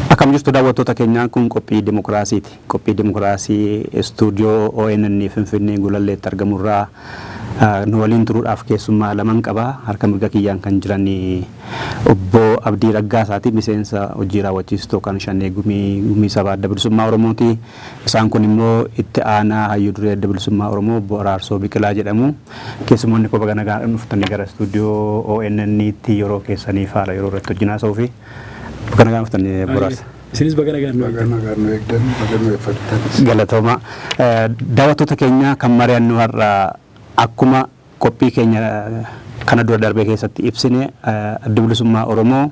Akkam jirtu daawwattoota keenyaa, kun qophii dimokiraasiiti. Qophii dimokiraasii istuudiyoo ONN Finfinnee Gulalleetti argamurraa nu waliin turuudhaaf keessummaa laman qaba. Harka mirga kiyyaan kan jiran obbo Abdii Raggaasaati. Miseensa hojii raawwachiistuu kan Shanee Gumii Sabaa Adda Bilisummaa Oromooti. Isaan kun immoo itti aanaa hayyuu duree Adda Bilisummaa Oromoo obbo Araarsoo Biqilaa jedhamu. Keessummoonni koo, baga nagaan dhuftanii gara istuudiyoo ONN'tti yeroo keessaniif haala yeroo irratti wajjin haasa'uufi. Baga nagaan dhuftanii, obbo Araarsa. Isinis baga nagaan nu Baga nagaan nu eegdan, baga nu eeffattan. Galatooma. Daawwattoota keenya, kan mari'annu har'a akkuma qophii keenya kana dura darbee keessatti ibsine, Adda Bilisummaa Oromoo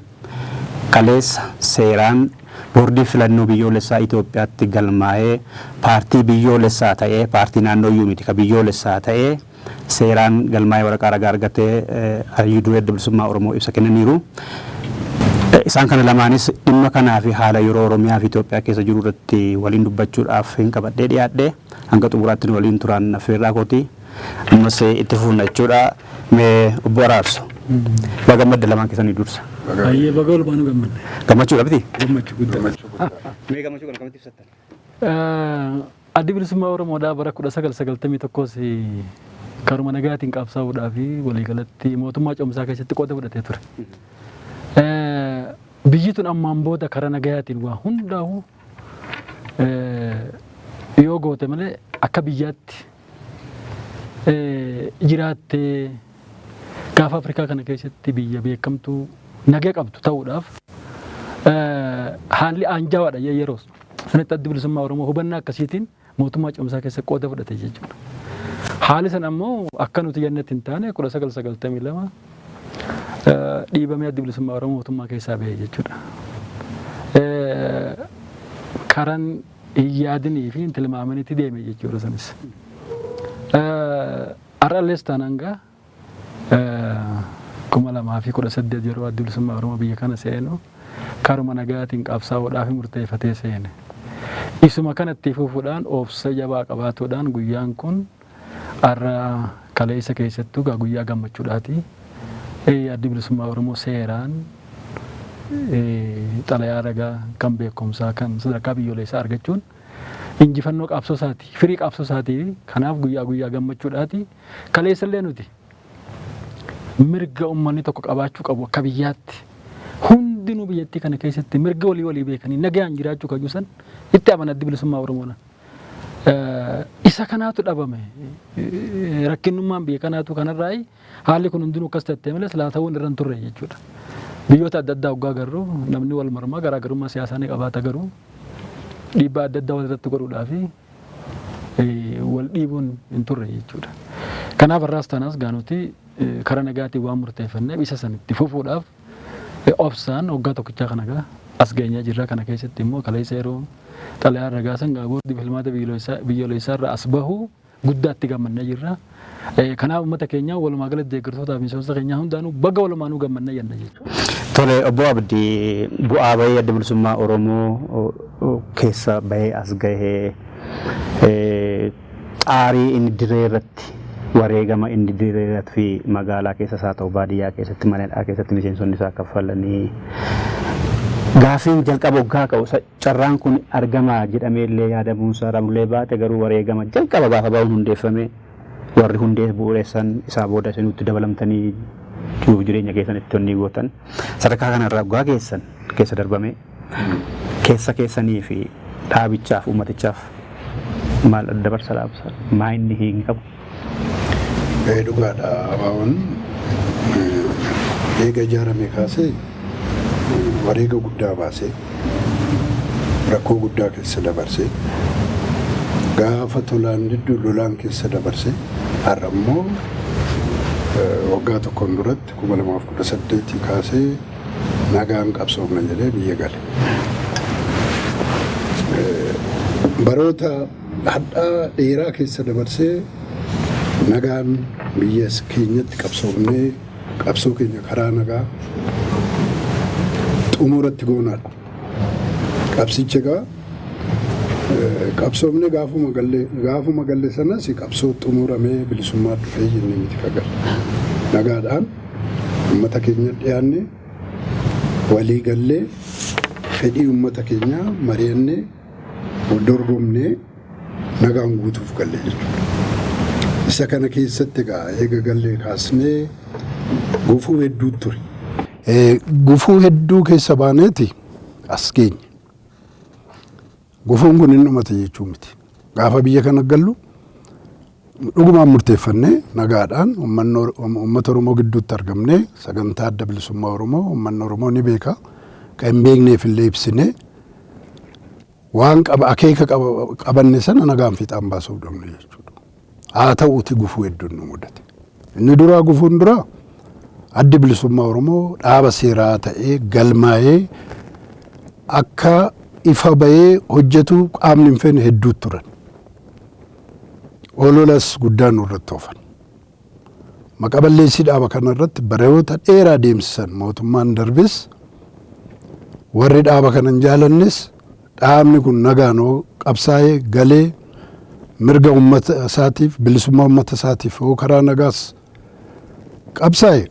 kaleessa seeraan boordii filannoo biyyoolessaa Itoophiyaatti galmaa'ee paartii biyyoolessaa ta'ee, paartii naannoo iyyuu miti, ka biyyoolessaa ta'ee seeraan galmaa'ee waraqaa ragaa argatee hayyuu duree Adda Bilisummaa Oromoo ibsa kennaniiru. Isaan kana lamaanis dhimma kanaa fi haala yeroo Oromiyaa fi Itoophiyaa keessa jiru irratti waliin dubbachuudhaaf hin qabadhee dhiyaadhe. Hanga xumuraatti nu waliin turan affeerraa kooti. Ammas itti fufna jechuudha. Mee obbo Araarso, baga gammadde lamaan keessanii dursa. Baay'ee baga walumaanuu gammadne. Gammachuudha miti? Gammachuu guddaa. Gammachuu guddaa. Mee gammachuu kana akkamitti ibsattan? Addi Bilisummaa Oromoodhaa bara 1991s karuma nagaatiin qabsaa'uudhaa fi waliigalatti mootummaa ce'umsaa keessatti qooda fudhatee ture. Biyyi tun ammaan booda karaa nagayaatiin waa hundaa'u yoo goote malee akka biyyaatti jiraattee gaafa Afrikaa kana keessatti biyya beekamtuu nagaa qabdu ta'uudhaaf haalli aanjaawaadha yeroo sanatti Addi Bilisummaa Oromoo hubannaa akkasiitiin mootummaa ce'umsaa keessa qooda fudhate jechuudha. Haalli sana ammoo akka nuti jennetti hin taane, 1992 dhiibamee Addi Bilisummaa Oromoo mootummaa keessaa bahe jechuudha. Karan hin yaadinii fi hin tilmaaminitti deeme jechuudha sanis. Har'allees taanaan gaa 2018 yeroo Addi Bilisummaa Oromoo biyya kana seenu karuma nagaatiin qabsaa'uudhaaf murteeffatee seene. Isuma kanatti fufuudhaan, obsa jabaa qabaatuudhaan guyyaan kun har'a kaleessa keessattuu gaa guyyaa gammachuudhaati. Addi Bilisummaa Oromoo seeraan xalayaa ragaa kan beekumsaa kan sadarkaa biyyoolessaa argachuun injifannoo qabsoo isaati. Firii qabsoo isaati. Kanaaf guyyaa guyyaa gammachuudhaati. Kaleessallee nuti mirga uummanni tokko qabaachuu qabu, akka biyyaatti hundinuu biyyattii kana keessatti mirga walii walii beekanii nagaan jiraachuu kan san itti amana Addi Bilisummaa Oromoona. Isa kanaatu dhabame. Rakkinnummaan biyya kanaatu kanarraa haalli kun hundinuu akkas ta'e malee silaa ta'uun irra hin turre jechuudha. Biyyoota adda addaa waggaa agarru, namni wal mormaa garaagarummaa siyaasaa ni qabaata, garuu dhiibbaa adda addaa walirratti godhuudhaa fi wal dhiibuun hin turre jechuudha. Kanaaf har'aas tanaas gaanuti karaa nagaatiin waan murteeffanneef isa san itti fufuudhaaf obsaan waggaa tokkichaa kana gaa as geenyee jirra. Kana keessatti immoo kaleessa yeroo xalayaan ragaa san gaa boordii filmaata biyyoolessaa irraa as bahu guddaatti gammannee jirra. Kanaaf uummata keenya, walumaa galatti deeggartootaa fi miseensota keenya hundaanuu baga walumaanuu gammannee jenna jechuudha. Tole, obbo Abdii, bu'aa bahii Adda Bilisummaa Oromoo keessa bahee as gahee, xaarii inni dirree irratti, wareegama inni dirree irratti fi magaalaa keessas haa ta'u baadiyyaa keessatti, mana hidhaa keessatti miseensonni isaa kaffalanii, gaafiin jalqaba waggaa qabu carraan kun argama jedhamee illee yaadamuunsaa ramlee baate, garuu wareegama jalqaba gaafa ba'uun hundeeffame warri hundee bu'uureessan isaa booda isinutti dabalamtanii jiruuf jireenya keessan itti onnii gootan, sadarkaa kanarraa waggaa keessan keessa darbame keessa keessanii fi dhaabichaaf uummatichaaf maal dabarsa dhaabsa maa inni hin qabu? Dhugaadha, ABO'n Eega ijaarame kaasee wareega guddaa baasee, rakkoo guddaa keessa dabarsee, gaafa tolaan diddu lolaan keessa dabarsee, har'a immoo waggaa tokkoon duratti 2018 kaasee nagaan qabsoomna jedhee biyya gale. Baroota hadhaa dheeraa keessa dabarsee nagaan biyya keenyatti qabsoomnee, qabsoo keenya karaa nagaa xumuratti goonaadha. Qabsicha egaa qabsoomnee gaafuma galle sanas qabsoo xumuramee bilisummaa dhufee jennee miti ka galle. Nagaadhaan uummata keenya dhiyaanne, walii gallee, fedhii uummata keenyaa mari'annee, dorgomnee nagaan guutuuf galle jechuudha. Isa kana keessatti egaa eega gallee kaasnee gufuu hedduu ture. Gufuu hedduu keessa baaneeti as geenye. Gufuun kun hin dhumate jechuu miti. Gaafa biyya kana gallu dhugumaan murteeffannee, nagaadhaan uummata Oromoo gidduutti argamnee, sagantaa Adda Bilisummaa Oromoo uummanni Oromoo ni beeka. Kan hin beekneef illee ibsinee, waan qaba akeeka qabanne sana nagaan fiixaan baasuuf dhumne jechuudha. Haa ta'uuti gufuu hedduun nu mudate. Inni duraa, gufuun duraa, Addi Bilisummaa Oromoo dhaaba seeraa ta'ee galmaa'ee akka ifa bahee hojjetu qaamni hin feene hedduutu turan. Ololas guddaa nurratti oofan. Maqa balleessii dhaaba kanarratti baroota dheeraa deemsisan. Mootummaan darbis, warri dhaaba kana hin jaalannes, dhaabni kun nagaan hoo qabsaa'ee galee mirga uummata isaatiif, bilisummaa uummata isaatiif hoo karaa nagaas qabsaa'e,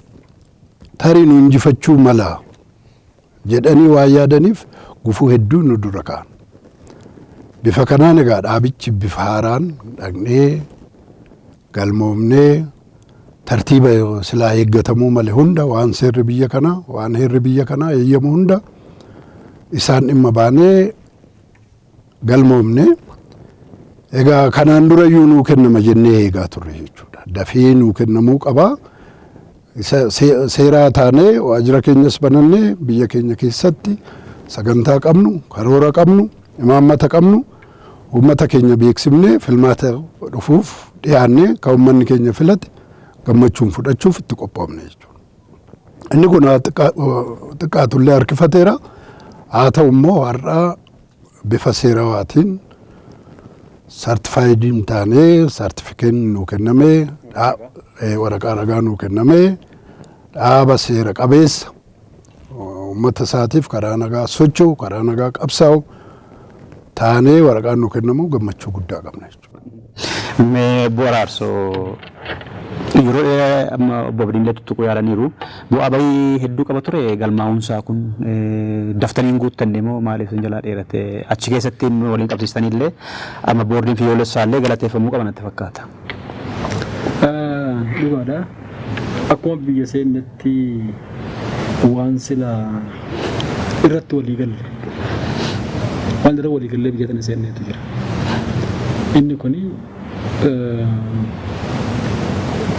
tarii nu injifachuu mala jedhanii waan yaadaniif gufuu hedduu nu dura ka'an. Bifa kanaan egaa dhaabichi bifa haaraan dhaqnee galmoomnee, tartiiba silaa eeggatamuu male hunda, waan seerri biyya kanaa, waan heerri biyya kanaa eeyyamu hunda isaan dhimma baanee galmoomne. Egaa kanaan dura iyyuu nuu kennama jennee eegaa turre jechuudha. Dafee nuu kennamuu qabaa. Seeraa taanee waajjira keenyas banannee, biyya keenya keessatti sagantaa qabnu, karoora qabnu, imaammata qabnu uummata keenya beeksifnee, filmaata dhufuuf dhiyaannee, kan uummanni keenya filate gammachuun fudhachuuf itti qophoofne jechuudha. Inni kun xiqqaatullee harkifateera. Haa ta'u immoo har'a bifa seerawaatiin certified iin taanee, saartifikeetni nuu kennamee, waraqaa ragaa nuu kennamee, dhaaba seera qabeessa uummata isaatiif karaa nagaa socho'u, karaa nagaa qabsaa'u taanee waraqaan nuu kennamu gammachuu guddaa qabna jechuudha. Mee obbo Araarsoo, yeroo dheeraa amma obbo Abdiin tuttuquu yaalaniiru. Bu'aa bahii hedduu qaba ture galmaa'uunsaa kun, daftanii hin guuttanne moo maaliif isin jalaa dheerate? Achi keessatti waliin qabsiistanii illee amma boordiin biyyoolessaa illee galateeffamuu qaba natti fakkaata. Dhugaadha. Akkuma biyya seennetti waan sila irratti walii galle, waan irra walii gallee biyya tana seenneetu jira. Inni kuni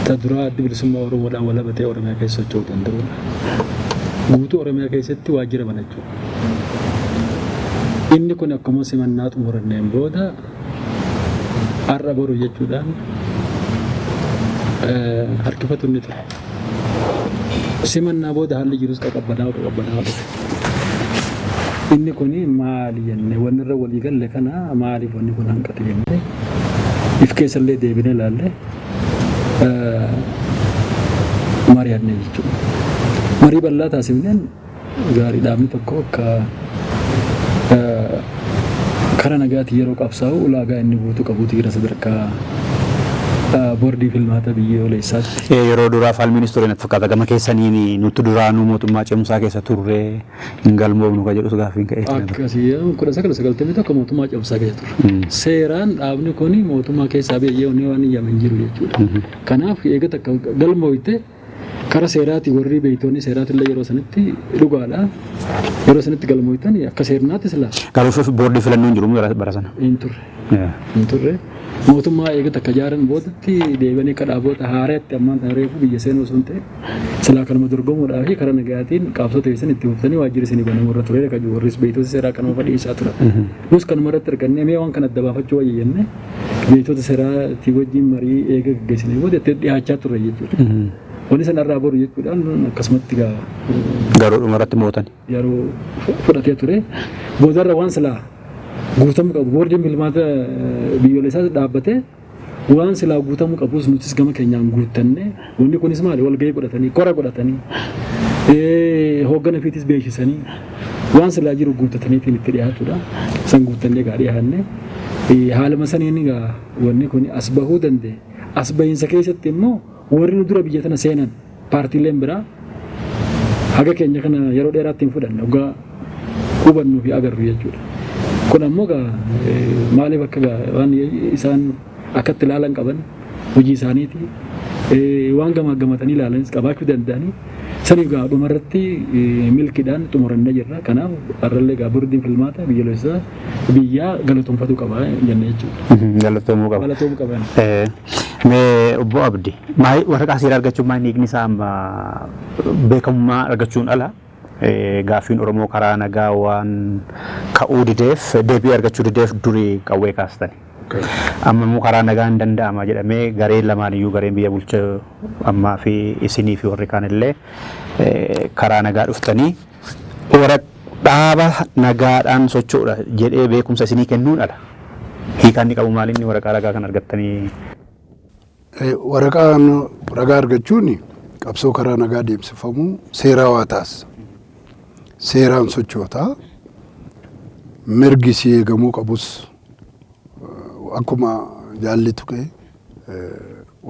ta duraa Addi Bilisummaa Oromoodhaan walabatee Oromiyaa keessa socho'uu danda'udha. Guutuu Oromiyaa keessatti waajjira banachuu. Inni kun akkuma simannaa xumuranneen booda har'a boru jechuudhaan harkifatu inni ture. Simannaa booda haalli jirus qaqabbanaa qaqabbanaa dhufe. Inni kuni maali jenne, wanni irra walii galle kana maaliif wanni kun hanqate jenne, if keessallee deebinee ilaalle, mari'anne jechuudha. Marii bal'aa taasifneen gaarii, dhaabni tokko akka karaa nagaatiin yeroo qabsaa'u ulaagaa inni guutuu qabuutu jira sadarkaa boordii filmaata biyyoolessaatti. Yeroo duraa falmiinis ture natti fakkaata, gama keessaniin nuti duraanuu mootummaa ce'umsaa keessa turre, hin galmoofnu ka jedhus gaaffiin ka'ee ture. Akkasii, 1991 mootummaa ce'umsaa keessa ture. Seeraan dhaabni kun mootummaa keessaa biyyee waan iyyame hin jiru jechuudha. Kanaaf eega takka galmooyte Kara seeraati warri beeytoonni seeraatillee yeroo sanitti dhugaadha. Yeroo sanitti galmooytan akka seernaatti silaa. Garuu boordii filannoo hin jiru bara sana. Hin turre. Hin turre. Mootummaa eegata akka ijaaran boodatti deebi'anii akka dhaaboota haaraatti ammaan tana reefu biyya seenuu osoo hin ta'in silaa kanuma dorgomuudhaa fi karaa nagayaatiin qabsoo teessan itti fuftanii waajjirri isinii banamuu irra ture kan warris beeytoota seeraa kanuma fadhiisaa turan. Nus kanuma irratti argannee mee waan kana adda baafachuu wayya jennee beeytoota seeraatii wajjin marii eega gaggeessinee booda itti dhiyaachaa turre jechuudha. Wanni sana irraa boru jechuudhaan akkasumatti gaa. Garuu dhuma irratti mootan. Yeroo fudhatee ture. Boodarra waan silaa guutamuu qabu boordiin filmaata biyyoolessaas dhaabbatee waan silaa guutamuu qabus nutis gama keenyaan guuttanne. Wanni kunis maali, walgahii godhatanii, kora godhatanii, hooggana fiitis beeksisanii, waan silaa jiru guuttataniitiin itti dhiyaatudha. San guuttannee gaa dhiyaanne, haaluma saniin gaa wanni kun as bahuu danda'e. As bahiinsa keessatti immoo warri nu dura biyya tana seenan paartiileen biraa haga keenya kana yeroo dheeraatti hin fudhanne dhugaa hubannuu fi agarru jechuudha. Kun ammoo gaa maaliif akka gaa waan isaan akkatti ilaalan qaban hojii isaaniiti, waan gamaaggamatanii ilaalanis qabaachuu danda'anii saniif gaa dhumarratti milkiidhaan xumurannee jirra. Kanaaf har'allee gaa boordiin filmaata biyyoolessaa biyyaa galatoomfatuu qaba jenne jechuudha. Galatoomuu qaba. Galatoomuu qaba. Mee obbo Abdi, maal waraqaa seeraa argachuun maal hiikni isaa? Amma beekamummaa argachuun ala, gaaffiin Oromoo karaa nagaa waan ka'uu dideef, deebii argachuu dideef durii qawwee kaastani. Amma immoo karaa nagaa hin danda'ama jedhamee gareen lamaan iyyuu, gareen biyya bulcha ammaa fi isinii fi warri kaan illee karaa nagaa dhuftanii warra dhaaba nagaadhaan socho'udha jedhee beekumsa isinii kennuun ala. Hiikaan inni qabu maal inni waraqaa ragaa kan argattanii? Waraqaan ragaa argachuun qabsoo karaa nagaa deemsifamuu seerawaa taasisa. Seeraan sochootaa, mirgi si eegamuu qabus akkuma jaalli tuqee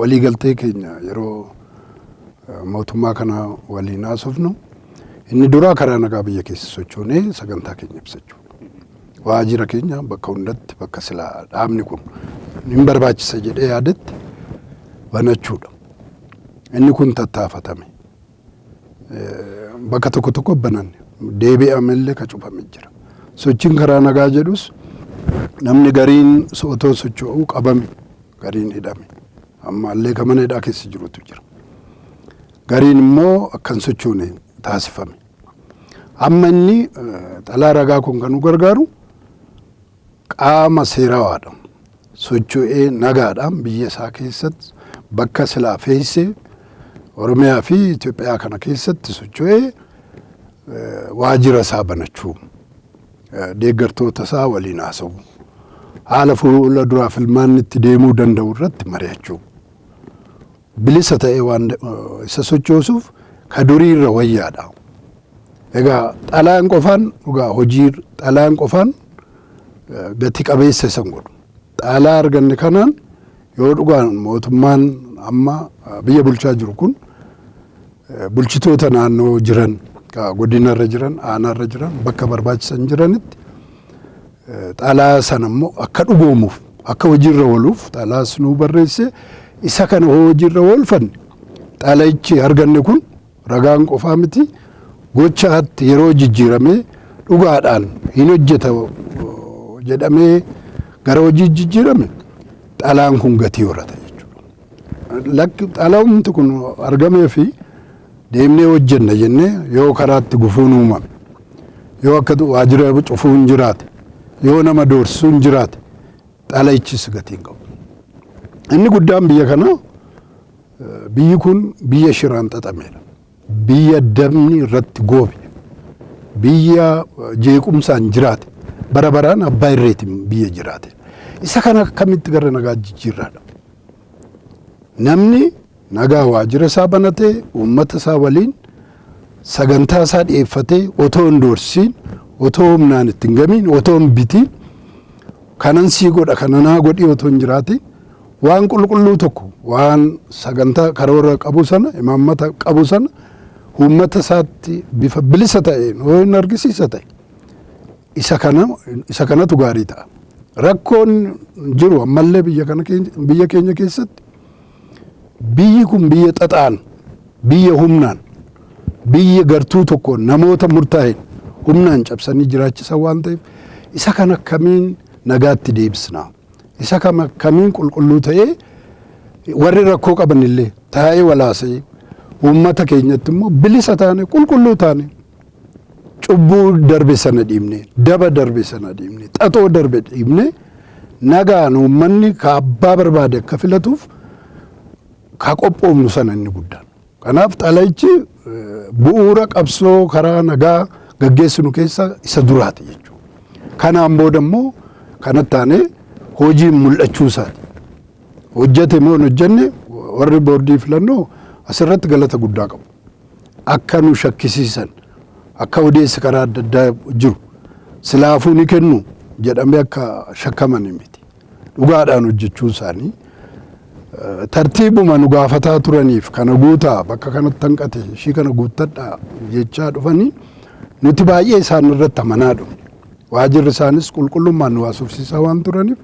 waliigaltee keenya yeroo mootummaa kana waliin haasofnu inni duraa karaa nagaa biyya keessa sochoonee sagantaa keenya ibsachuu. Waajjira keenya bakka hundatti, bakka silaa dhaabni kun hin barbaachisa jedhee yaadetti banachuudha. Inni kun tattaafatame. Bakka tokko tokko bananne, deebi'amellee ka cufame jira. Sochiin karaa nagaa jedhus namni gariin otoo socho'uu qabame, gariin hidhame. Ammallee ka mana hidhaa keessa jirutu jira. Gariin immoo akkan sochoone taasifame. Amma inni xalaa ragaa kun kan nu gargaaru qaama seerawaadha. Socho'ee nagaadhaan biyya isaa keessatti bakka silaa feessee Oromiyaa fi Itoophiyaa kana keessatti socho'ee waajjira isaa banachuu, deeggartoota isaa waliin haasa'u, haala fuula duraa filmaanni itti deemuu danda'u irratti mari'achuu. Bilisa ta'ee waan isa sochoosuuf ka durii irra wayyaadha. Egaa xalayaan qofaan dhugaa hojii xalayaan qofaan gati qabeessa isan godhu. Xalayaa arganne kanaan yoo dhugaan mootummaan amma biyya bulchaa jiru kun bulchitoota naannoo jiran, godinarra jiran, aanaarra jiran, bakka barbaachisan jiranitti xalayaa sana immoo akka dhugoomuuf, akka hojiirra ooluuf xalayaas nuu barreesse, isa kana hojiirra oolfanne, xalayichi arganne kun ragaan qofaa miti, gochaatti yeroo jijjiiramee dhugaadhaan hin hojjeta jedhamee gara hojii jijjiirame xalayaan kun gatii horata jechuudha. Lakki, xalayumti kun argamee fi deemnee hojjenna jennee yoo karaatti gufuun uumame, yoo akka waajjira cufuun jiraate, yoo nama doorsisuun jiraate, xalayichis gatii hin qabu. Inni guddaan biyya kanaa, biyyi kun biyya shiraan xaxameedha. Biyya dabni irratti goobe, biyya jeequmsaan jiraate, bara baraan abbaa irreetiin biyya jiraate. Isa kana akkamitti gara nagaa jijjiirraadha. Namni nagaa waajjira isaa banatee uummata isaa waliin sagantaa isaa dhiyeeffatee otoo hin doorsisiin, otoo humnaan itti hin gamiin, otoo hin bitiin, kanan sii godha, kana naa godhii otoo hin jiraatin, waan qulqulluu tokko, waan sagantaa karoora qabu sana, imaammata qabu sana uummata isaatti bifa bilisa ta'een yoo hin argisiisa ta'e, isa kanatu gaarii ta'a. Rakkoon jiru ammallee biyya kana, biyya keenya keessatti, biyyi kun biyya xaxaan Biyya humnaan, biyya gartuu tokkoon namoota murtaa'een humnaan cabsanii jiraachisan waan ta'eef isa kan akkamiin nagaatti deebisna? Isa kan akkamiin qulqulluu ta'ee warri rakkoo qaban illee taa'ee walaasee uummata keenyatti immoo bilisa taane, qulqulluu taane, cubbuu darbe sana dhiibne, daba darbe sana dhiibne, xaxoo darbe dhiibne, nagaan uummanni ka abbaa barbaade akka filatuuf ka qophoofnu sana inni guddaan. Kanaaf xalayichi bu'uura qabsoo karaa nagaa gaggeessinu keessaa isa duraati jechuudha. Kanaan booda immoo kanatti taanee hojiin mul'achuu isaati. Hojjete moo hin hojjenne, warri boordii filannoo asirratti galata guddaa qabu. Akka nu shakkisiisan, akka odeessi karaa adda addaa jiru silaafuu ni kennu jedhamee akka shakkaman miti. Dhugaadhaan hojjechuun isaanii tartiibuma nu gaafataa turaniif kana guutaa, bakka kanatti hanqate, ishii kana guuttadhaa jechaa dhufanii nuti baay'ee isaan irratti amanaa dhufne. Waajirri isaanis qulqullummaan nu haasofsiisaa waan turaniif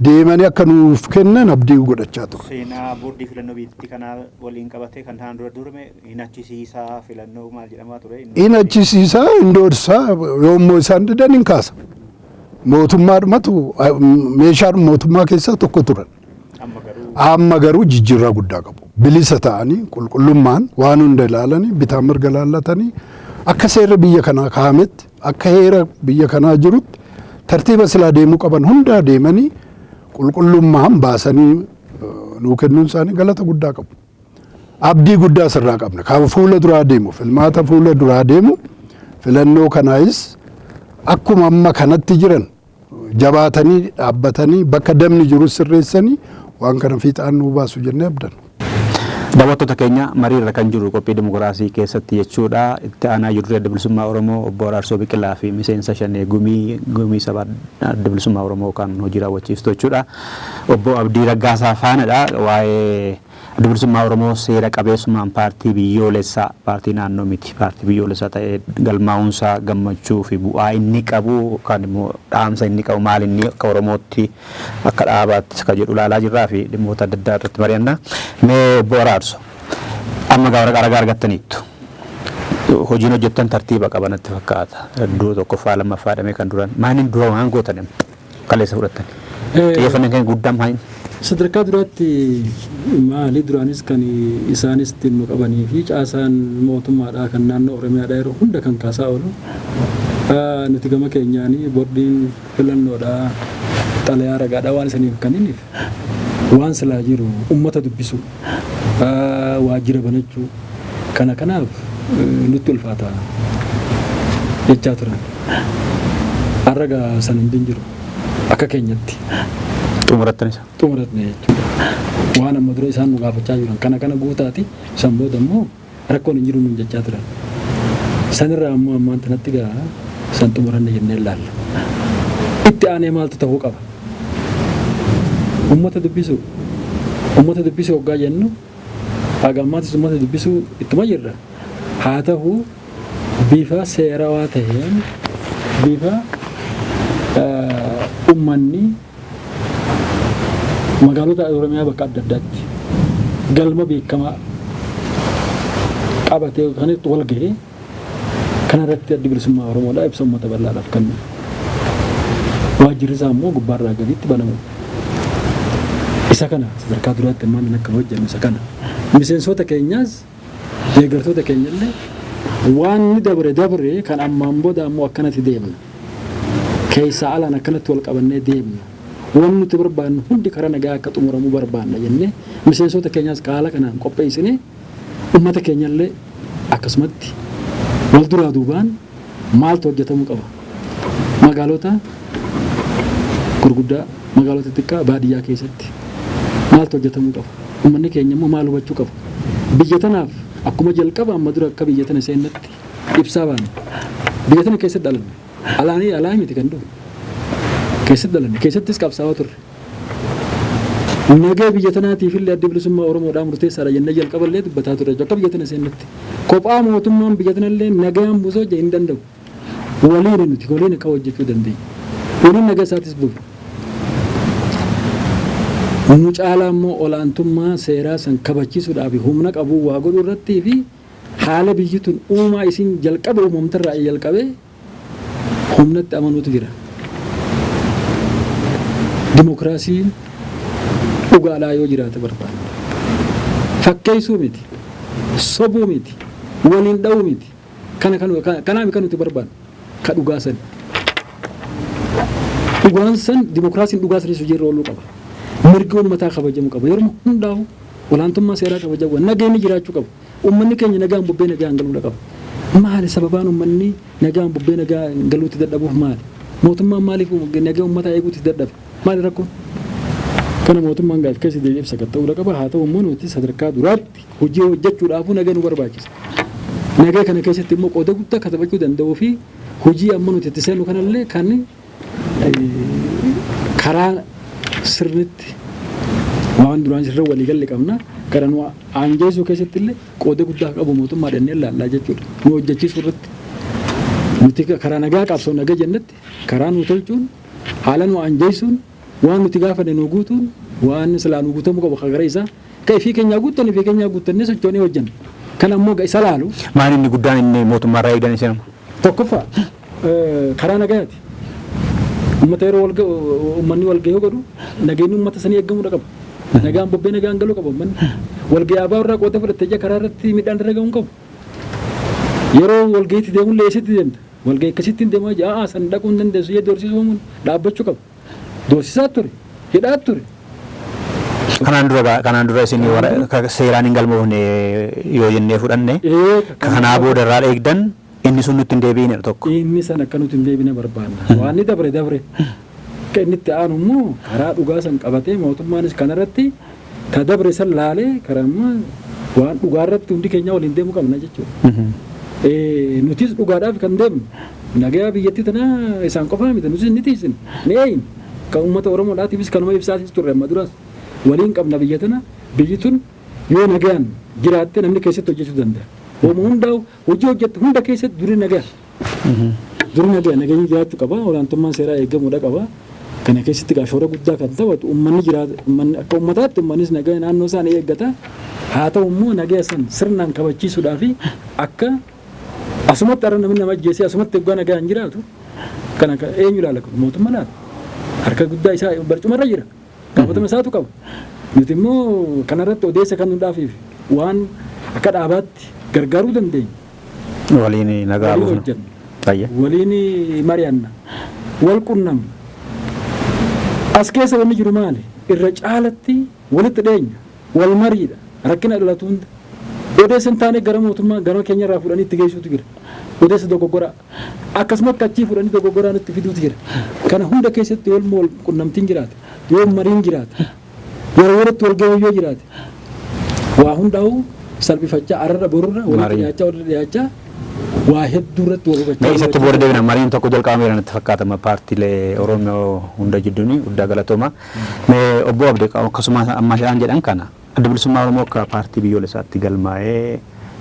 deemanii akka nuuf kennan abdii godhachaa ture. Seenaa boordii filannoo biyyattii kanaa waliin qabatee kan ta'an dura durme hin achisiisaa filannoo maal jedhamaa ture? Hin achisiisaa, hin doorsisaa, yoommoo isaan didan hin kaasa. Mootummaadhumatu meeshaadhuma mootummaa keessaa tokko turan. Amma garuu jijjiirraa guddaa qabu. Bilisa ta'anii qulqullummaan waan hunda ilaalanii, bitaa mirga laallatanii, akka seerri biyya kanaa kaa'ametti, akka heera biyya kanaa jirutti tartiiba silaa deemuu qaban hundaa deemanii qulqullummaan baasanii nuu kennuun isaanii galata guddaa qabu. Abdii guddaa sirraa qabna. Kan fuula duraa deemu, filmaata fuula duraa deemu, filannoo kanaayis akkuma amma kanatti jiran jabaatanii dhaabbatanii bakka damni jiru sirreessanii waan kana fiixaan nuu baasu jennee abdanna. Daawwattoota keenya, marii irra kan jiru qophii dimokiraasii keessatti jechuudha. Itti aanaa jiru Adda Bilisummaa Oromoo obbo Araarsoo Biqilaa fi miseensa shanee gumii saba Adda Bilisummaa Oromoo kan hojii raawwachiistu jechuudha. Obbo Abdii Raggaasaa faanadha. Waa'ee Adda Bilisummaa Oromoo seera qabeessummaan paartii biyyoolessaa, paartii naannoo miti, paartii biyyoolessaa ta'ee galmaa'uunsaa gammachuu fi bu'aa inni qabu yookaan immoo dhaamsa inni qabu maal inni akka Oromootti, akka dhaabaattis kan jedhu ilaalaa jirraa fi dhimmoota adda addaa irratti mari'anna. Mee obbo Araarso, amma gaafa ragaa argattaniittu hojiin hojjettan tartiiba qaba natti fakkaata. Iddoo tokkoffaa lammaffaa dhamee kan duran maaliin dura waan gootan kaleessa fudhattan? Xiyyeeffannaan keenya guddaan maali? Sadarkaa duraatti maali, duraanis kan isaanis ittiin nu qabanii fi caasaan mootummaadhaa kan naannoo Oromiyaadhaa yeroo hunda kan kaasaa oolu, nuti gama keenyaanii boordiin filannoodhaa xalayaa ragaadhaa waan isaniif kenniniif waan silaa jiru ummata dubbisu, waajjira banachuu kana kanaaf nutti ulfaata jechaa turan. Har'a gaa san hundi hin jiru akka keenyatti. Xumurattanis. Xumuratne jechuudha. Waan amma dura isaan nu gaafachaa jiran kana kana guutaati, san booda immoo rakkoon hin jiru nuun jechaa turan. Sanirraa ammoo ammaan tanatti gaa san xumuranne jennee ilaalla. Itti aanee maaltu ta'uu qaba? Uummata dubbisuu. Uummata dubbisuu hoggaa jennu, haga ammaatis uummata dubbisuu ittuma jirra. Haa ta'u, bifa seerawaa ta'een, bifa uummanni magaalota Oromiyaa bakka adda addaatti galma beekamaa qabatee kan itti wal ga'e kanarratti Addi Bilisummaa Oromoodhaa ibsa uummata bal'aadhaaf kennu. Waajjirri isaa immoo gubbaarraa gaditti banamu. Isa kana sadarkaa duraatti ammaan akka hojjennu isa kana. Miseensota keenyaas deeggartoota keenyallee waan ni dabre dabre, kan ammaan booda ammoo akkanatti deemna. Keessaa alaan akkanatti wal qabannee deemna. Wanni nuti barbaannu hundi karaa nagaa akka xumuramuu barbaanna jennee miseensota keenyaas haala kanaan qopheessinee, uummata keenyallee akkasumatti wal duraa duubaan maaltu hojjetamuu qaba. Magaalota gurguddaa, magaalota xiqqaa, baadiyyaa keessatti maaltu hojjetamuu qaba. Uummanni keenya immoo maal hubachuu qaba. Biyya tanaaf akkuma jalqaba amma dura akka biyya tana seennatti ibsaa baane. Biyya tana keessatti dhalanne. Alaanii alaa miti kan dhufe. Keessatti dhalanne. Keessattis qabsaa'aa turre. Nagaa biyya tanaatiif illee Adda Bilisummaa Oromoodhaa murteessaadha jennee jalqaba illee dubbataa turre akka biyya tana seennatti. Kophaa mootummaan biyya tana illee nagaan buusuu hojii hin danda'u. Waliin nuti waliin akka hojjechuu dandeenya. Waliin nagaa isaatis buufna. Nu caalaa immoo olaantummaa seeraa san kabachiisuudhaaf humna qabu waa godhuu irrattii fi haala biyyi tun uumaa isin jalqaba uumamtarraa jalqabee humnatti amanuutu jira. Dimokiraasiin dhugaadhaa yoo jiraate barbaada. Fakkeessuu miti, sobuu miti, waliin dha'uu miti. Kana kanaaf kan nuti barbaadnu ka dhugaa san. Dhugaan san dimokiraasiin dhugaa sanis hojiirra ooluu qaba. Mirgi uummataa kabajamuu qaba. Yeroo hundaa'u olaantummaa seeraa kabajamuu qaba. Nageenyi jiraachuu qaba. Uummanni keenya nagaan bubbee nagaan galuu qaba. Maali sababaan uummanni nagaan bubbee nagaan galuutti dadhabuuf maali? Mootummaan maaliif nagaa uummataa eeguutti dadhabe? Maali rakkoon? Kana mootummaan gaaf keessa deebi'ee sakatta'uu qaba. Haa ta'u immoo nuti sadarkaa duraatti hojii hojjechuudhaafuu nagaa nu barbaachisa. Nagaa kana keessatti immoo qooda guddaa akka taphachuu danda'uu fi hojii amma nuti itti seennu kanallee kan karaa sirnitti waan duraan sirra walii galle qabna. Gara nu aanjeessuu keessatti illee qooda guddaa qabu mootummaa dhannee laallaa jechuudha. Nu hojjechiisuu irratti. Nuti karaa nagaa qabsoo nagaa jennetti karaa nu tolchuun haala nu aanjeessuun waan nuti gaafanne nu guutuun waan silaa nu guutamuu qabu gara isaa ka ifii keenyaa guuttan ifii keenyaa guuttannee sochoonee hojjenna. Kan ammoo isa laalu. Maal inni guddaan inni mootummaarraa eegdan isin? Tokkoffaa karaa nagayaati. Uummata yeroo uummanni walgahii godhu nageenyi uummata sanii eegamuu qaba. Nagaan bobbee nagaan galuu qaba uummanni. Walgahii abaa irraa qooda fudhattee jira karaa irratti miidhaan irra ga'uu hin qabu. Yeroo walgahiitti deemullee eessatti deemta? Walgahii akkasitti deemaa jira. Aa san dhaquu hin dandeessu jee doorsisuu dhaabbachuu qaba. Doorsisaa ture. Hidhaa ture. Kanaan dura isin seeraan hin galmoofne yoo jennee fudhanne kanaa booda irraa eegdan inni sun nutti hin deebi'inedha tokko. Inni san akka nuti hin deebine barbaanna. Waan inni dabre dabre. Akka inni itti aanu immoo karaa dhugaa san qabatee mootummaanis kanarratti ta dabre san laalee karaa immoo waan dhugaa irratti hundi keenya waliin deemuu qabna jechuudha. Nutis dhugaadhaaf kan deemnu nagaa biyyattii tanaa isaan qofaa miti nutis ni tiisin ni eeyyin kan uummata Oromoodhaatiifis kanuma ibsaatis turre amma duraas waliin qabna biyya tana biyyi tun yoo nagaan jiraatte namni keessatti hojjechuu danda'a. Hooma hundaa'u hojii hojjette hunda keessatti duri nagaa. Duri nagaa nageenyi jiraachuu qaba olaantummaan seeraa eegamuudha qaba. Kana keessatti gaa shoora guddaa kan taphatu uummanni jiraata uummanni akka uummataatti uummannis nagaa naannoo isaa ni eeggata. Haa ta'u immoo nagaa san sirnaan kabachiisuudhaa fi akka asumatti har'a namni nama ajjeesee asumatti eeggaa nagaa hin jiraatu kana eenyu ilaala kun mootummaa laata harka guddaa isaa barcumarra jira gaafatama isaatu qaba. Nuti immoo kanarratti odeessa kan nu dhaafiif waan akka dhaabaatti gargaaruu dandeenya. Waliin nagaa Waliin hojjenna. Waliin mari'anna. Wal qunnamna. As keessa wanni jiru maali? Irra caalatti walitti dhiyeenya. Wal mariidha. Rakkina dhalatu hunda. Odeessa hin taane gara mootummaa gara keenya irraa fuudhanii itti geessuutu jira. Odeessa dogoggoraa. Akkasumatti achii fuudhanii dogoggoraa nutti fiduutu jira. Kana hunda keessatti wal qunnamtiin jiraate. Yoo mariin jiraate. Yeroo yerootti wal gahuu yoo jiraate. Waa hundaa'u salphifachaa ararra borurra walitti dhiyaachaa walitti dhiyaachaa waa hedduu irratti wal hubachaa. Mee isatti booda deebina mariin tokko jalqabameera natti fakkaatama paartiilee Oromoo hunda jidduun guddaa galatooma. Mee obbo Abdii akkasuma amma isaan jedhan kana Adda Bilisummaa Oromoo akka paartii biyyoolessaatti galmaa'ee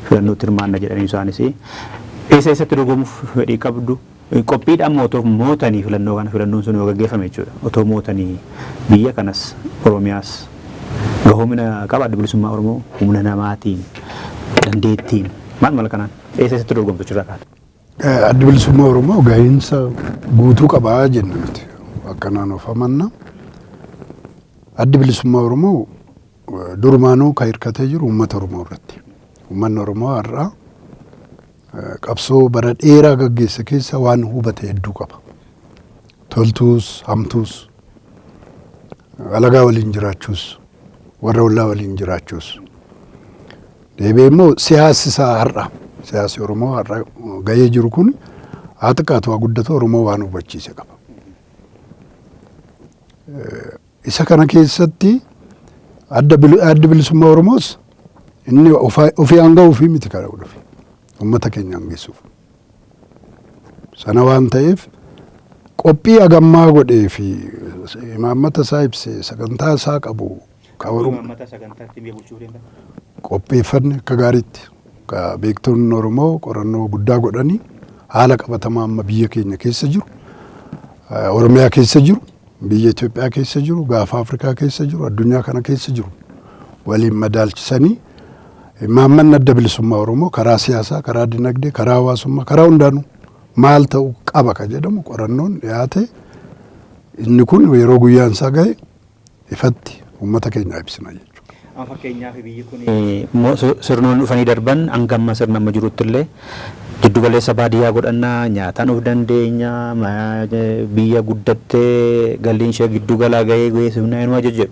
filannootti hirmaanna jedhanii isaanis eessa eessatti dorgomuuf fedhii qabdu qophiidhaan moo otoo mootanii filannoo kana filannoon sun yoo gaggeeffame jechuudha otoo mootanii biyya kanas Oromiyaas gahoomina qaba Adda Bilisummaa Oromoo humna namaatiin dandeettiin maal mala kanaan eessa eessatti dorgomtu jechuudha kaata. Adda Bilisummaa Oromoo gahiinsa guutuu qabaa jenna nuti akkanaan of amanna. Addi Bilisummaa Oromoo durumaanuu kan hirkatee jiru uummata Oromoo irratti. Uummanni Oromoo har'a qabsoo bara dheeraa gaggeesse keessa waan hubate hedduu qaba. Toltuus, hamtuus, alagaa waliin jiraachuus, warra ollaa waliin jiraachuus. Deebi'ee immoo siyaasi isaa har'a, siyaasi Oromoo har'a gahee jiru kun haa xiqqaatu haa guddatu Oromoo waan hubachiise qaba. Isa kana keessatti addi bilisummaa Oromoos inni ofii aanga'uu fi miti kan dhufe uummata keenya aangessuuf. Sana waan ta'eef qophii hagammaa godhee fi imaammata isaa ibsee sagantaa isaa qabu qopheeffanne akka gaariitti beektonni Oromoo qorannoo guddaa godhanii haala qabatamaa amma biyya keenya keessa jiru Oromiyaa keessa jiru biyya Itoophiyaa keessa jiru, gaafa Afrikaa keessa jiru, addunyaa kana keessa jiru waliin madaalchisanii imaammanni Adda Bilisummaa Oromoo karaa siyaasaa, karaa dinagdee, karaa hawaasummaa, karaa hundaanuu maal ta'uu qaba ka jedhamu qorannoon dhiyaate inni kun yeroo guyyaan isaa gahe ifatti uummata keenya ibsina jechuudha. Amma fakkeenyaaf biyyi kun sirnoonni dhufanii darban hanga amma sirna amma jirutti illee giddu galeessa baadiyyaa godhannaa, nyaataan of dandeenya, biyya guddattee galiin ishee giddu galaa gahee geessifnaa inuma jedhu.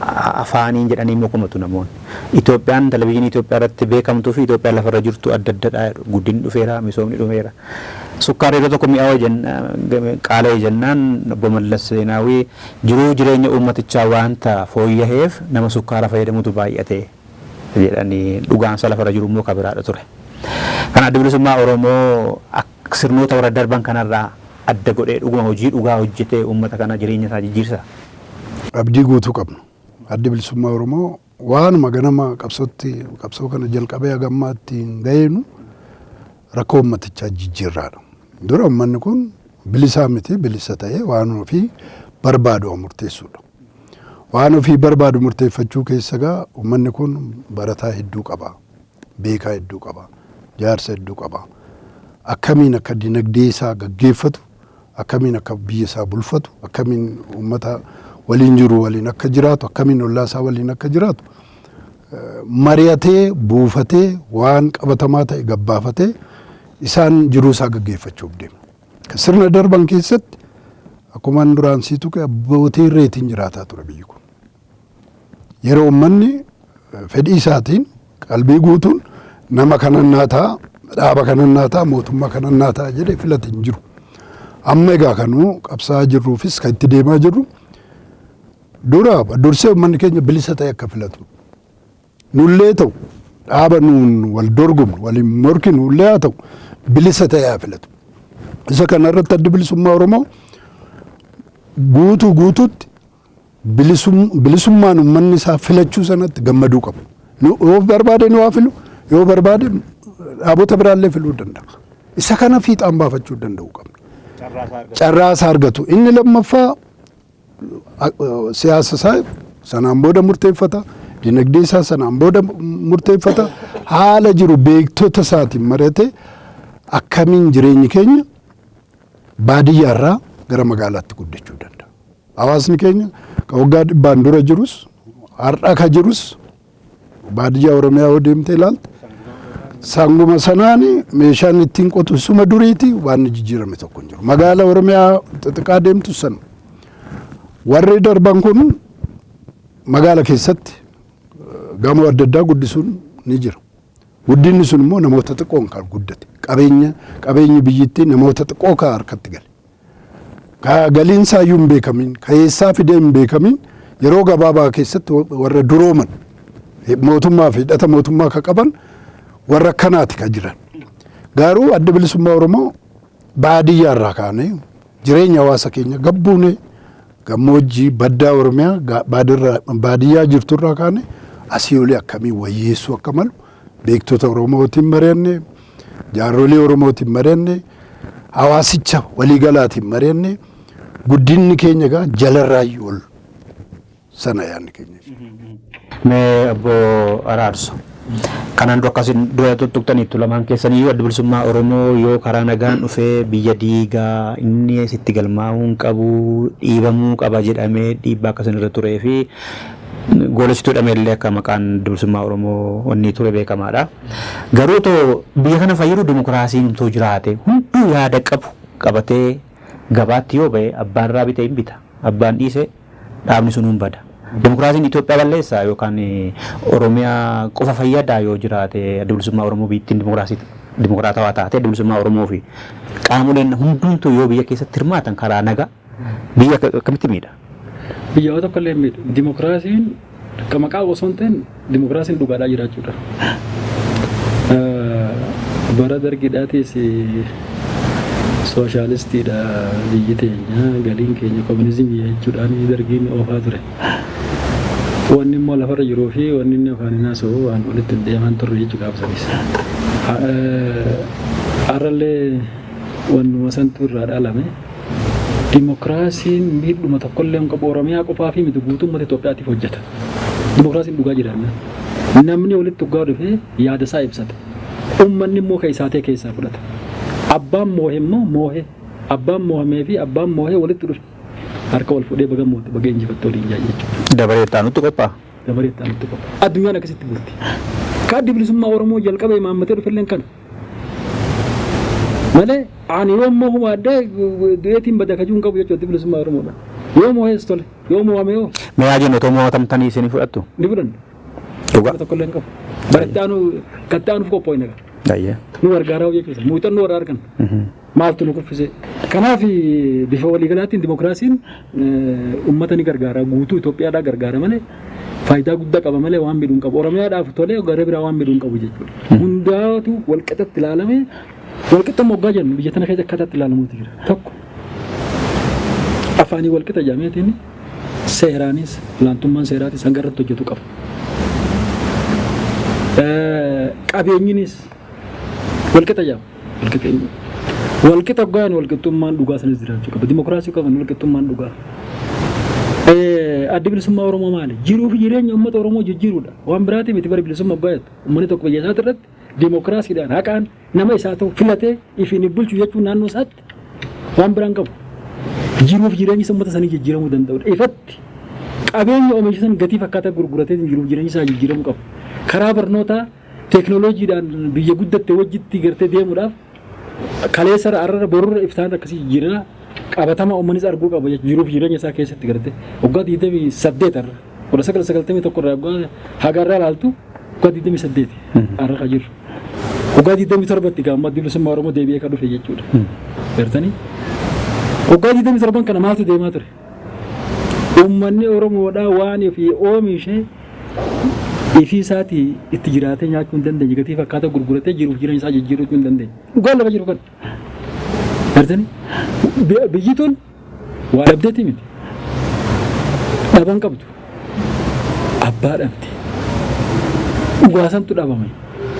Afaaniin jedhanii immoo komatu namoonni. Itoophiyaan televizyiinii Itoophiyaa irratti beekamtuu fi Itoophiyaan lafarra jirtu adda addadha jedhu. Guddinni dhufeera, misoomni dhufeera. Sukkaarri yeroo tokko mi'aawa qaala'e jennaan obbo Mallas Zeenaawii jiruu jireenya uummatichaa waanta fooyya'eef nama sukkaara fayyadamutu baay'ate jedhanii dhugaansa lafarra jiru immoo kabiraadha ture. Kan Adda Bilisummaa Oromoo sirnoota warra darban kanarraa adda godhee dhuguma hojii dhugaa hojjetee uummata kana jireenya isaa jijjiirsa. Abdii guutuu qabna. Addi Bilisummaa Oromoo waanuma ganama qabsootti qabsoo kana jalqabee haga ammaatti hin gaheenu rakkoo uummatichaa jijjiirraadha. Dura uummanni kun bilisaa miti, bilisa ta'ee waan ofii barbaadu murteessuudha. Waan ofii barbaadu murteeffachuu keessa gaa uummanni kun barataa hedduu qaba, beekaa hedduu qaba, jaarsa hedduu qaba. Akkamiin akka dinagdee isaa gaggeeffatu, akkamiin akka biyya isaa bulfatu, akkamiin uummata waliin jiru waliin akka jiraatu, akkamiin ollaa isaa waliin akka jiraatu mari'atee buufatee waan qabatamaa ta'e gabbaafatee isaan jiruu isaa gaggeeffachuuf deema. Sirna darban keessatti akkuma duraan sii tuqe abbootii irreetiin jiraataa ture biyyi kun. Yeroo uummanni fedhii isaatiin qalbii guutuun nama kanan naa ta'a, dhaaba kanan naa ta'a, mootummaa kanan naa ta'a jedhee filate hin jiru. Amma egaa kanuu qabsaa'aa jirruufis kan itti deemaa jirru dura dursee uummanni keenya bilisa ta'e akka filatu. Nullee ta'u dhaaba nuun wal dorgomnu waliin morkinu illee haa ta'u bilisa ta'e haa filatu. Isa kanarratti Addi Bilisummaa Oromoo guutuu guutuutti bilisummaan uummanni isaa filachuu sanatti gammaduu qabu. Yoo barbaade nu haa filu, yoo barbaade dhaabota biraallee filuu danda'a. Isa kana fiixaan baafachuu danda'u qabna. Carraa isaa argatu. Inni lammaffaa siyaasa isaa sanaan booda murteeffata. Dinagdee isaa sanaan booda murteeffata. Haala jiru beektota isaatiin mari'atee akkamiin jireenyi keenya baadiyyaarraa gara magaalaatti guddachuu danda'a. Hawaasni keenya kan waggaa dhibbaan dura jirus har'a ka jirus baadiyyaa Oromiyaa yoo deemtee ilaalte sanguma sanaan meeshaan ittiin qotu suma duriiti, waan jijjiirame tokko hin jiru. Magaala Oromiyaa xixiqqaa deemtu sana warri darban kun magaala keessatti gamoo adda addaa guddisuun ni jira. Guddinni sun immoo namoota xiqqoon kan guddate. Qabeenya qabeenyi biyyittii namoota xiqqoo kan harkatti gale. Galiin isaayyuu hin beekamin, ka eessaa fidee hin beekamin yeroo gabaabaa keessatti warra durooman mootummaa fi hidhata mootummaa ka qaban warra akkanaati ka jiran. Garuu Adda Bilisummaa Oromoo baadiyyaa irraa kaanee jireenya hawaasa keenya gabbuune gammoojjii baddaa Oromiyaa baadiyyaa jirtu irraa kaane asii olii akkamiin wayyeessuu akka malu beektota Oromootiin mari'anne, jaarrolee Oromootiin mari'anne, hawaasicha waliigalaatiin mari'anne guddinni keenya egaa jalarraayyuu ol sana yaadni keenya. Mee obbo Araarso, kanaan dura akkasin dura tuttuqxaniittu lamaan keessaniyyuu Adda Bilisummaa Oromoo yoo karaa nagaan dhufee biyya diigaa inni sitti galmaa'uu hin qabu dhiibamuu qaba jedhamee dhiibbaa akkasin irra turee fi goolessituu hidhamee illee akka maqaan Adda Bilisummaa Oromoo wanni ture beekamaadha. Garuu too biyya kana fayyadu dimokiraasiin too jiraate hunduu yaada qabu qabatee gabaatti yoo ba'e abbaan irraa bitee hin bita, abbaan dhiise dhaabni sun hin bada. Dimokiraasiin Itoophiyaa balleessaa yookaan Oromiyaa qofa fayyadaa yoo jiraate Adda Bilisummaa Oromoo biyyattiin dimokiraasii dimokiraatawaa taate Adda Bilisummaa Oromoo fi qaamoleen hundumtuu yoo biyya keessatti hirmaatan karaa nagaa biyya akkamitti miidha? Biyya tokko illee miidhu. Dimokiraasiin akka maqaa osoo hin ta'in dimokiraasiin dhugaadhaa jiraachuudha. Bara dargiidhaatis sooshaalistiidha biyyi teenya, galiin keenya kominizimii jechuudhaan dargiin oofaa ture. Wanni immoo lafarra jiruu fi wanni inni afaaniin haasa'u waan walitti hin deeman turre jechuu gaafsanis. Har'allee wannuma santu irraa dhalame. Dimokiraasiin miidhuma tokkollee hin qabu. Oromiyaa qofaa fi miti, guutuu uummata Itoophiyaatiif hojjeta. Dimokiraasiin dhugaa jiraanna. Namni walitti dhugaa dhufee yaada isaa ibsata. Uummanni immoo kan isaa ta'e keessaa fudhata. Abbaan moohe immoo moohe. Abbaan moohamee fi abbaan moohee walitti dhufe harka wal fuudhee baga moote, baga injifatte waliin jaa jechuudha. Dabaree itti aanutti qophaa'a. Dabaree itti aanutti qophaa'a. Addunyaan akkasitti bulti. Ka Addi Bilisummaa Oromoo jalqaba imaammatee dhufelleen kana. Malee ani yoo immoo hubaadhee du'eetiin bada kajuu hin qabu jechuudha Addi Bilisummaa Oromoodha. Yoo moo'ees tole, yoo moo'ame yoo Mee haa jennu, otoo moo'atamtanii isinii fudhattu? Ni fudhanna. Dhugaa. Tokkollee hin qabu. Bara itti aanu kan itti aanuuf qophoofne qaba. Nu gargaaraa jechuudha. Muuxannoo warra argan. Maaltu nu kuffise? Kanaaf bifa waliigalaatiin dimokiraasiin uummata ni gargaara. Guutuu Itoophiyaadhaa gargaara malee, faayidaa guddaa qaba malee waan miidhuu hin qabu. Oromiyaadhaaf tolee gara biraa waan miidhuu hin qabu jechuudha. Hundaatu walqixatti ilaalame. Walqixa moggaa jennu biyya tana keessa akkaataatti ilaalamuutu jira. Tokko, afaanii walqixa jedhameetiin seeraanis olaantummaan seeraatis hanga irratti hojjetu qaba. Qabeenyinis walqixa jedhama. Walqixa walqixa hoggaan walqixxummaan dhugaa sanis jiraachuu qaba. Dimokiraasii qaban walqixxummaan dhugaa. Addi Bilisummaa Oromoo maali? Jiruu fi jireenya uummata Oromoo jijjiiruudha. Waan biraatii miti bara bilisummaa hoggaa jettu. Uummanni tokko biyya isaati irratti dimokiraasiidhaan haqaan nama isaa ta'u filatee ifiin bulchu jechuun naannoo isaatti waan biraan qabu. Jiruu fi jireenyi uummata sanii jijjiiramuu danda'udha. Ifatti qabeenya oomisha san gatii fakkaataa gurguratee jiruuf jireenyi isaa jijjiiramuu qaba. Karaa barnootaa teekinooloojiidhaan biyya guddatte wajjitti gartee deemuudhaaf kaleessa arrara borurra iftaan akkasii jijjiirama qabatama uummannis arguu qaba jechuudha. Jiruuf jireenya isaa keessatti gartee waggaa 28 har'a 1991 irraa waggaa haga irraa ilaaltu waggaa 28 har'a kan jiru. Waggaa 27tti gaamma Addi Bilisummaa Oromoo deebi'ee kan dhufe jechuudha. Gartanii waggaa 27 kana maaltu deemaa ture? Uummanni Oromoodhaa waan ofii oomishee ifii isaatii itti jiraatee nyaachuu hin dandeenye, gatii fakkaataa gurguratee jiruuf jireenya isaa jijjiiruu hin dandeenye. Dhugaan lafa jiru kana. Gartanii biyyi tun waa dhabdeetii miti. Dhaban qabdu. Abbaa dhabde. Dhugaasantu dhabame.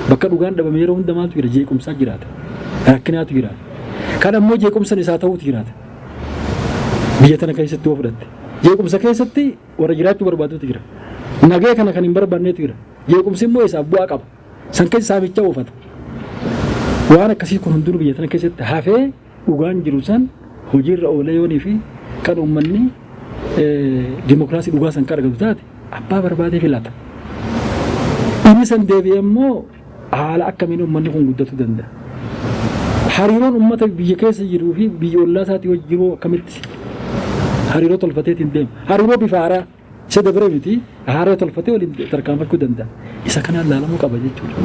Bakka dhugaan dhabame yeroo hunda maaltu jira? Jeequmsaa jiraata. Rakkinaatu jiraata. Kan ammoo jeequmsan isaa ta'uutu jiraata. Biyya tana keessatti yoo fudhatte. Jeequmsa keessatti warra jiraachuu barbaadutu jira. Nagee kana kan hin barbaannetu jira. Jeequmsi immoo isaaf bu'aa qaba. San keessa saamicha oofata. Waan akkasii kun hundinuu biyya tana keessatti hafee dhugaan jiru san hojiirra oolee yoonii fi kan uummanni dimokiraasii dhugaa san kan argatu taate abbaa barbaadee filata. Inni san deebi'ee immoo haala akkamiin uummanni kun guddatuu danda'a? Hariiroon uummata biyya keessa jiruu fi biyya ollaa isaatii wajjin jiru akkamitti hariiroo tolfateetiin deema? Hariiroo bifa haaraa isa dabre miti, haaraa tolfatee waliin tarkaanfachuu danda'a. Isa kanaan laalamuu qaba jechuudha.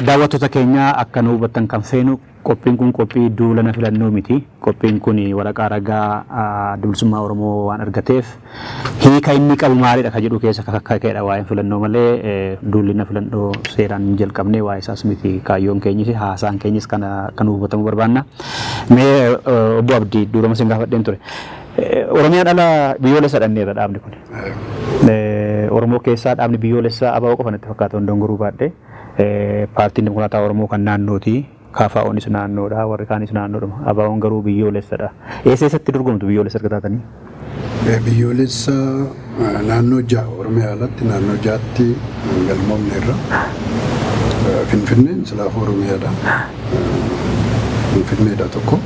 Daawwattoota keenya, akka nu hubattan kan feenu qophiin kun qophii duula na filannoo miti. Qophiin kun waraqaa ragaa Adda Bilisummaa Oromoo waan argateef hiika inni qabu maalidha ka jedhu keessa kakkaa'edha waa'een filannoo malee duulli na filannoo seeraan hin jalqabne waa'ee isaas miti, kaayyoon keenyis haasaan keenyis kana akka nu hubatamuu barbaanna. Mee obbo Abdii, durama isin gaafadheen ture. Oromiyaan ala biyyoolessa dhanneerra dhaabni kun. Oromoo keessaa dhaabni biyyoolessaa ABO qofa natti fakkaata, dongoruu baadhee. Paartiin Dimokiraataa Oromoo kan naannooti. KFO'nis naannoodha. Warri kaanis naannoodhuma. ABO'n garuu biyyoolessadha. Eessa eessatti dorgomtu biyyoolessa erga taatanii? Biyyoolessa naannoo ja'a, Oromiyaa alatti naannoo ja'atti galmoomneerra. Finfinneen silaafuu Oromiyaadha. Finfinneedha tokko.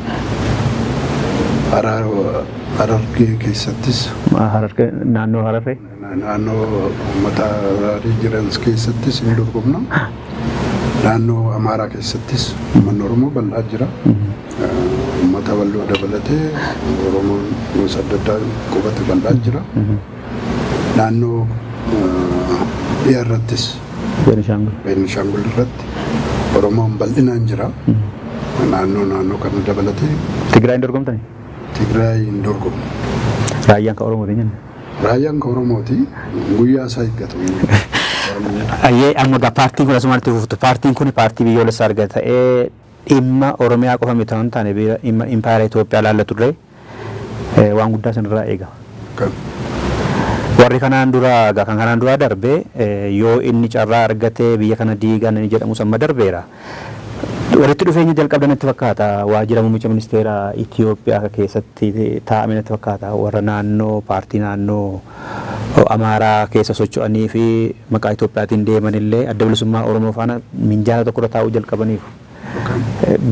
Harargee keessattis. Naannoo Hararree? Naannoo uummata Hararii jiran keessattis hin dorgomna. Naannoo Amaaraa keessattis uummanni Oromoo bal'aa jira. Uummata Walloo dabalatee Oromoon gosa adda addaa qubate bal'aa jira. Naannoo dhiyaa irrattis, Beenishaangul. Beenishaangul irratti Oromoon bal'inaan jira. Naannoo kana dabalatee. Tigraay hin dorgomtanii? Tigraay hin dorgomne. Raayyaan kan Oromooti jenne. Raayyaan kan Oromooti. Guyyaa isaa eeggatu. Ayyee, amma egaa paartiin kun asumatti fuftu. Paartiin kun paartii biyyoolessaa arga ta'ee dhimma Oromiyaa qofa miti waan taane dhimma impaayera Itoophiyaa laallatu turre waan guddaa sanirraa eegama. Warri kanaan dura egaa kan kanaan dura darbe yoo inni carraa argatee biyya kana diigan inni jedhamus amma darbeera. Walitti dhufeenya jalqabdan natti fakkaata. Waajjira muummicha ministeera Itoophiyaa keessatti taa'ame natti fakkaata. Warra naannoo paartii naannoo Amaaraa keessa socho'anii fi maqaa Itoophiyaatiin deeman illee Adda Bilisummaa Oromoo faana minjaala tokko irra taa'uu jalqabaniiru.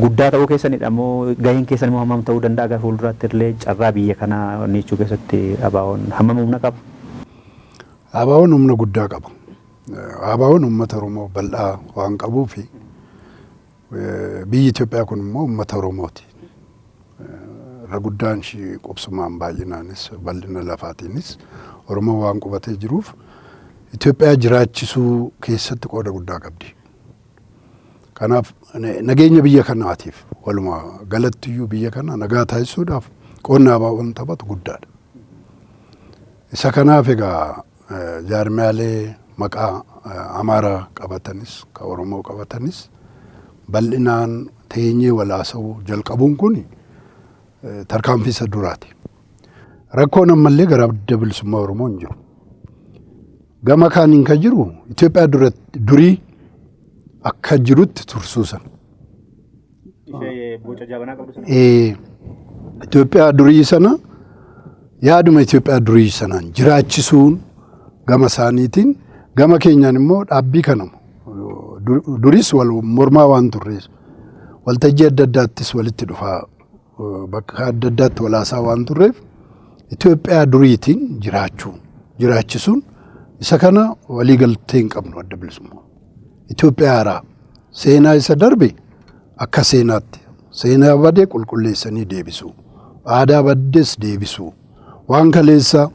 Guddaa ta'uu keessanidha moo gaheen keessan immoo hammam ta'uu danda'a gara fuulduraatti illee carraa biyya kanaa niichuu keessatti ABO'n hammam humna qaba? ABO'n humna guddaa qaba. ABO'n uummata Oromoo bal'aa waan qabuufi biyyi Itoophiyaa kun immoo uummata Oromooti. Irra guddaan ishii qubsumaan baay'inaanis bal'ina lafaatiinis Oromoo waan qubatee jiruuf Itoophiyaa jiraachisuu keessatti qooda guddaa qabdi. Kanaaf nageenya biyya kanaatiif walumaa galattiyyuu biyya kana nagaa taasisuudhaaf qoodni ABO'n taphatu guddaadha. Isa kanaaf egaa jaarmiyaalee maqaa Amaaraa qabatanis ka Oromoo qabatanis bal'inaan teenyee wal haasa'uu jalqabuun kun tarkaanfii isa duraati. Rakkoon ammallee gara Adda Bilisummaa Oromoo hin jiru. Gama kaaniin kan jiru Itoophiyaa durii akka jirutti tursuu sana. Ishee boca jabanaa qabdu sana. Itoophiyaa durii sana yaaduma Itoophiyaa durii sanaan jiraachisuun gama isaaniitiin, gama keenyaan immoo dhaabbii kana duris wal mormaa waan turreef waltajjii adda addaattis walitti dhufaa bakka adda addaatti wal haasaa waan turreef Itoophiyaa duriitiin jiraachuu jiraachisuun isa kana walii galtee hin qabnu Adda Bilisummaa. Itoophiyaa haaraa seenaa isa darbe akka seenaatti seenaa bade qulqulleessanii deebisuu, aadaa baddes deebisuu, waan kaleessa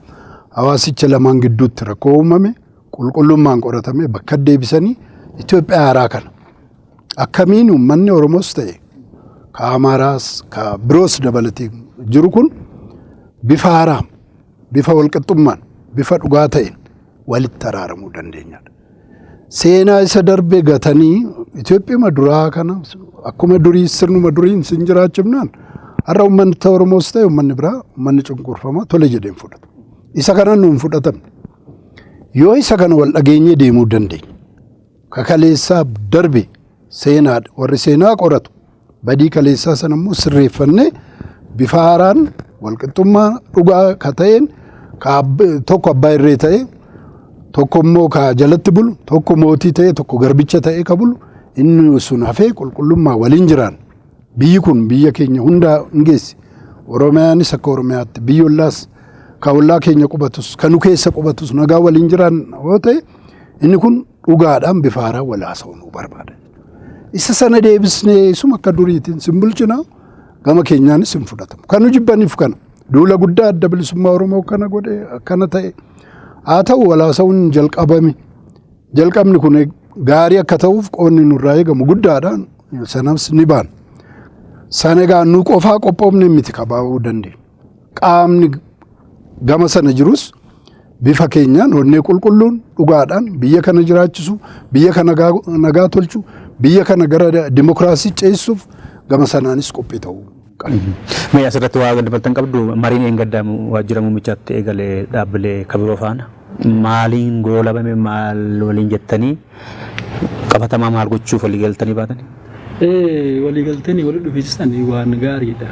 hawaasicha lamaan gidduutti rakkoo uumame qulqullummaan qoratamee bakka deebisanii Itoophiyaa haaraa kana akkamiin uummanni Oromoos ta'e ka Amaaraas ka biroos dabalatee jiru kun bifa haaraa, bifa walqixxummaan, bifa dhugaa ta'een walitti araaramuu dandeenyadha. Seenaa isa darbe gatanii Itoophiyaa duraa kana akkuma durii sirnuma duriin sin jiraachifnaan har'a uummanni Oromoos ta'e uummanni biraa uummanni cunqurfamaa tole jedheen fudhatu. Isa kana nuun fudhatamne. Yoo isa kana wal dhageenyee deemuu dandeenya. Kakaleessaa darbe seenaadha. Warri seenaa qoratu badii kaleessaa sana immoo sirreeffannee bifa haaraan walqixxummaa dhugaa ka ta'een tokko abbaa irree ta'e, tokko immoo ka jalatti bulu, tokko mootii ta'e, tokko garbicha ta'e ka bulu inni sun hafee qulqullummaa waliin jiraan. Biyyi kun biyya keenya hundaa hin geessi. Oromiyaanis akka Oromiyaatti biyyi ollaas ka ollaa keenya qubatus ka nu keessa qubatus nagaa waliin jiraan yoo ta'e inni kun dhugaadhaan bifa haaraan wal haasa'uu nu barbaada. Isa sana deebisnee isuma akka duriitiin sin bulchina gama keenyaanis hin fudhatamu. Kan nu jibbaniif kana duula guddaa Adda Bilisummaa Oromoo akkana godhe akkana ta'e haa ta'u wal haasa'uun jalqabame. Jalqabni kun gaarii akka ta'uuf qoonni nurraa eegamu guddaadhaan sanas ni baana. Sana egaa nu qofaa qophoofne miti kabaa'uu dandeenya. Qaamni gama sana jirus bifa keenyaan onnee qulqulluun dhugaadhaan biyya kana jiraachisu, biyya kana nagaa tolchu, biyya kana gara dimokiraasii ceesisuuf gama sanaanis qophii ta'uu qaba. Mee asirratti waa dabaltan qabdu? Mariin eengaddaa waajjira muummichaatti eegalee dhaabbilee kabiroo faana maaliin goolabame, maal waliin jettanii, qabatamaa maal gochuuf walii galtanii baatanii? Waliigalteen walitti dhufiinsi waan gaariidha.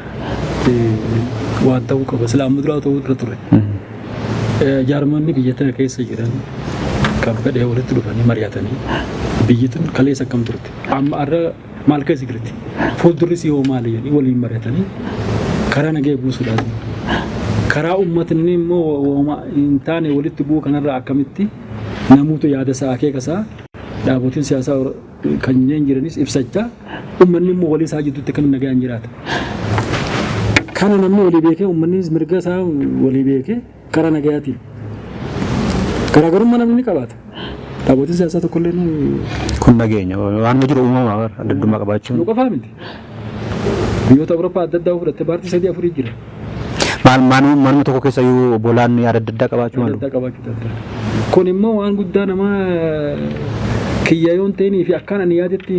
Waan ta'uu qaba. Silaa amma duraa ta'uu irra ture. Jaarmonni biyya tana keessa jiran kan fedhee walitti dhufanii mari'atanii biyyi tun kaleessa akkam turte, amma har'a maal keessa jirti, fuuldurri si hoo maali jedhanii waliin mari'atanii karaa nagaya buusuudhaan karaa uummatni immoo hin taane walitti bu'uu kanarraa akkamitti namoota yaada isaa akeeka isaa dhaabotiin siyaasaa kanneen jiranis ibsachaa uummanni immoo walii isaa jidduutti akkamiin nagaan jiraata. Kana namni walii beekee uummannis mirga isaa walii beekee karaa nagayaatiin. Garaagarummaa namni ni qabaata. Dhaabotiin siyaasaa tokkollee nu Kun nageenya waanuma jiru uumamaa bara adda addummaa qabaachuun. Nu qofaa miti. Biyyoota Awurooppaa adda addaa fudhatte paartii sadii afurii jira. Maal manuma tokko keessa iyyuu obbolaan yaada adda addaa qabaachuu malu. Adda addaa qabaachuu danda'a. Kun immoo waan guddaa nama kiyya yoon ta'inii fi akkaan ani yaadetti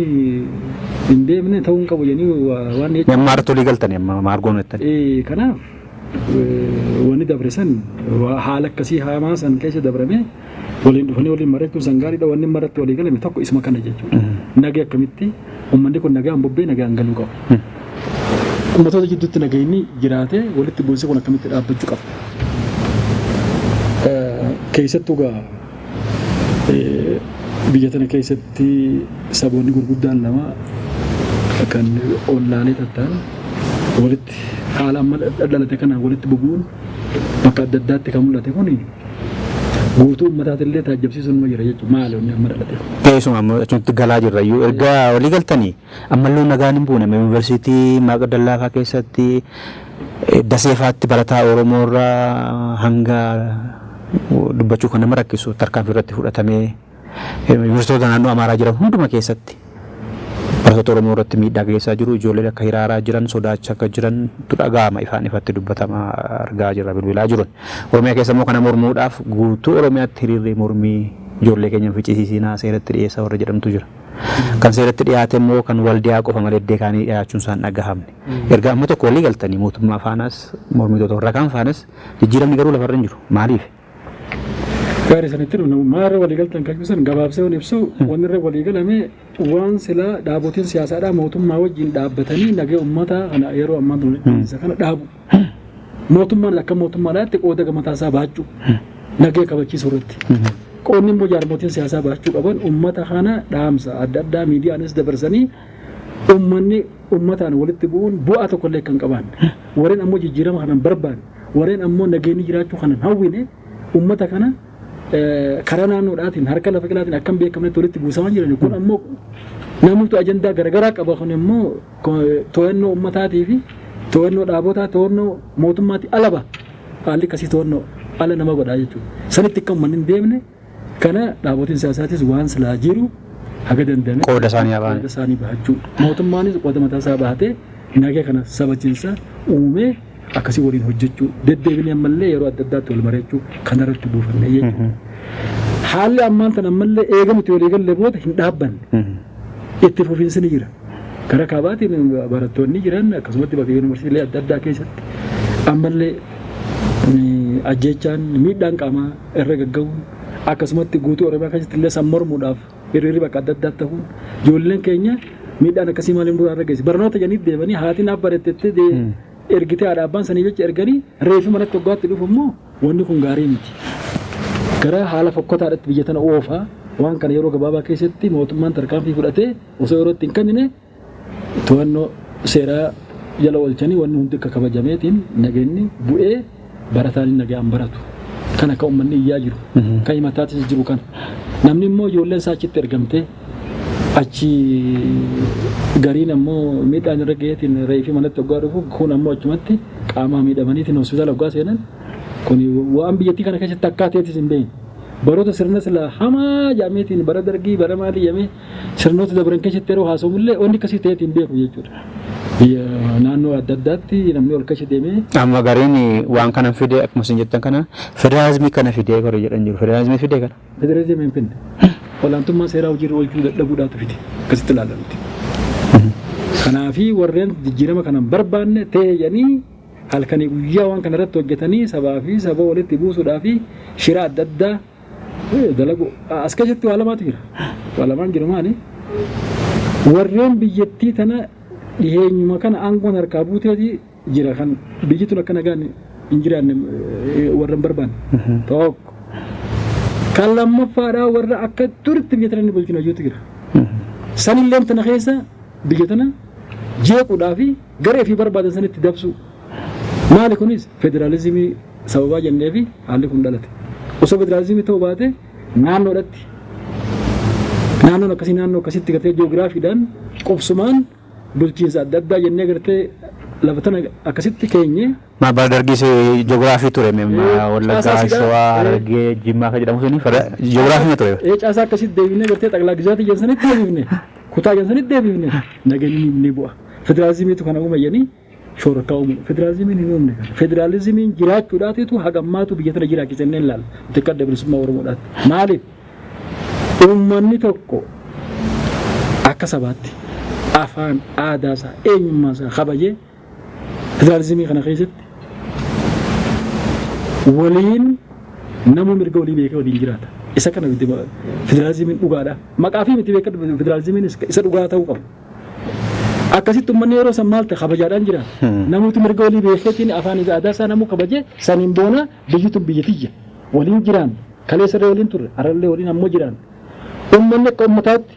hin deemne ta'uu hin qabu jedhanii waan jechuudha. Amma irratti walii galtanii amma maal goonu jettanii? Kanaaf wanni dabre san haala akkasii hamaa san keessa dabrame waliin dhufanii waliin mari'achuun san gaariidha. Wanni maratti walii galame tokko isuma kana jechuudha. Nagee akkamitti Uummanni kun nagaan bobbee nagaan galuu qaba. Uummattoota jidduutti nageenyi jiraatee walitti bu'insi kun akkamitti dhaabbachuu qaba. Keessattuu gaa biyya tana keessatti saboonni gurguddaan lama kan ollaalee tattaan walitti haala amma dhalate kanaan walitti bubu'uun bakka adda addaatti kan mul'ate kun guutuu uummataatillee taajjabsiisuun numa jira jechuudha. Maali wanni amma dhalate kun? Keessumaa immoo achumatti galaa jirra iyyuu erga walii galtanii ammallee nagaan hin buune yuunivarsiitii Maaqa Dallaafaa keessatti Daseefaatti barataa Oromoo irraa hanga dubbachuu kan nama rakkisu tarkaanfii irratti fudhatamee yuunivarsiitota naannoo Amaaraa jiran hunduma keessatti barattoota Oromoo irratti miidhaa geessaa jiru. Ijoolleen akka hiraaraa jiran sodaachaa akka jirantu dhaga'ama ifaan ifatti dubbatamaa argaa jirra bilbilaa jiruun. Oromiyaa keessa immoo kana mormuudhaaf guutuu Oromiyaatti hiriirri mormii ijoollee keenya ficcisiisinaa seeratti dhiyeessaa warra jedhamtu jira. Kan seeratti dhiyaate immoo kan Waldiyaa qofa malee iddee kaanii dhiyaachuun isaan dhagahamne. Erga amma tokko walii galtanii mootummaa faanas mormitoota warra kaan faanas jijjiiramni garuu lafarra hin jiru. Maaliif? Gaarii sanitti dhufna. Maarra walii galtan kan ibsan gabaabsee waan ibsu wanni irra walii galame waan silaa dhaabotiin siyaasaadhaa mootummaa wajjin dhaabbatanii nagee uummataa kana yeroo ammaa tana kana dhaabu. Mootummaan akka mootummaadhaatti qooda mataa isaa baachuu nagee kabachiisuu irratti. Qoodni immoo jaarmotiin siyaasaa baachuu qaban uummata kana dhaamsa adda addaa miidiyaanis dabarsanii uummanni uummataan walitti bu'uun bu'aa tokkollee kan qabaanne. Warreen ammoo jijjiirama kanan barbaanne, warreen ammoo nageenyi jiraachuu kanan hawwine uummata kana karaa naannoodhaatiin harka lafa qilaatiin akkam beekamnetti walitti buusamaa jiran kun ammoo namoota ajandaa garaagaraa qaba kun immoo to'annoo uummataatii fi to'annoo dhaabotaa to'annoo mootummaatii alaba haalli akkasii to'annoo ala nama godhaa jechuudha. Sanitti akka uummanni hin deemne kana dhaabotiin siyaasaatis waan silaa jiru haga danda'ame Qooda isaanii haa ba'an. Qooda isaanii bahachuu. Mootummaanis qooda mataa isaa bahatee nagaa kana sabachiinsa uumee akkasii waliin hojjechuu deddeebinee ammallee yeroo adda addaatti wal mari'achuu kanarratti buufannee jechuudha. Haalli ammaan tan ammallee eegamutti walii galle booda hin dhaabbanne. Itti fufiinsi ni jira. Gara kaabaatiin barattoonni jiran akkasumatti bakka yuunivarsiitiilee adda addaa keessatti ammallee ajjeechaan miidhaan qaamaa irra gaggahuun akkasumatti guutuu Oromiyaa keessatti illee san mormuudhaaf hiriirri bakka adda addaatti ta'uun ijoolleen keenya miidhaan akkasii maaliif duraa irra geesse barnoota jedhanii deemanii haati naaf barattettee ergitee haadha abbaan sanii jecha erganii reefi manatti waggaatti dhufu immoo wanni kun gaarii miti. Gara haala fokkotaadhaatti biyya tana oofaa waan kana yeroo gabaabaa keessatti mootummaan tarkaanfii fudhatee osoo yeroo itti hin kennine to'annoo seeraa jala oolchanii wanni hundi akka kabajameetiin nageenyi bu'ee barataan nagaan baratu. Kan akka uummanni iyyaa jiru. Kan himataatis jiru kana. Namni immoo ijoolleen isaa achitti ergamtee achi gariin ammoo miidhaan irra gaheetiin reefi manatti hoggaa dhufu kun ammoo achumatti qaamaa miidhamaniitiin hospitaala hoggaa seenan kun waan biyyattii kana keessatti akkaa ta'eetis hin beekne. Baroota sirna sila hamaa jedhameetiin bara dargii bara maalii jedhamee sirnoota dabran keessatti yeroo haasawumillee wanni akkasii ta'eetiin beeku jechuudha. Biyya naannoo adda addaatti namni ol keessa deemee Amma gariin waan kana fide akkuma isin jettan kana federaalizimii kana fidee warri jedhan jiru. Federaalizimii fidee kana. Federalizimii hin finne. Olaantummaa seeraa hojiirra oolchuu dadhabuudhaatu fide akkasitti ilaalamti. Kanaafi warreen jijjiirama kana hin barbaanne ta'e jedhanii halkanii guyyaa waan kana irratti hojjetanii sabaa fi saba walitti buusuudhaa fi shira adda addaa dalagu. As keessatti waa lamaatu jira. Waa lamaan jiru maali? Warreen biyyattii tana dhiheenyuma kana aangoon harkaa buuteeti jira kan biyyi tun akka nagaan hin jiraanne warra hin barbaanne. Tokko. Kan lammaffaadhaa warra akka duritti biyya tana inni bulchinu hayyuutu jira. Sanillee tana keessa biyya tana jeequudhaa fi garee fi barbaadan sanitti dabsuu. Maali kunis federaalizimii sababaa jennee fi haalli kun dhalate. Osoo federaalizimii ta'uu baate naannoodhatti naannoon akkasii naannoo akkasitti gartee ji'oogiraafiidhaan qubsumaan bulchiinsa adda addaa jennee gartee lafa tana akkasitti keenye. Ma bara dargis ji'oogiraafii ture Wallaggaa, Shawaa, Harargee, Jimmaa kan jedhamu suni ji'oogiraafii ture. Caasaa akkasitti deebinee gartee xaqlaa gizaatii jedhan sanitti deebifne kutaa jedhan sanitti deebifne nageenyi ni bu'a. Federaalizimiitu kana uuma jedhanii shororkaa uumudha. Federaalizimiin hin uumne kana. Federaalizimiin jiraachuudhaatitu hagammaatu biyya tana jiraachisa jennee ilaalla. Xiqqaa adda bilisummaa Oromoodhaatti. Maaliif? Uummanni tokko akka sabaatti afaan, aadaa isaa, eenyummaa isaa kabajee federaalizimii kana keessatti waliin namuu mirga walii beekee waliin jiraata. Isa kana miti federaalizimiin dhugaadha. Maqaa fi miti beekadhu federaalizimiin isa dhugaa ta'uu qaba. Akkasitti uummanni yeroo san maal ta'e kabajaadhaan jira. Namooti mirga walii beekeetiin afaan isaa aadaa isaa namuu kabajee saniin boona biyyi tun biyya tiyya. Waliin jiraan kaleessa irra waliin turre har'allee waliin ammoo jiraan. Uummanni akka uummataatti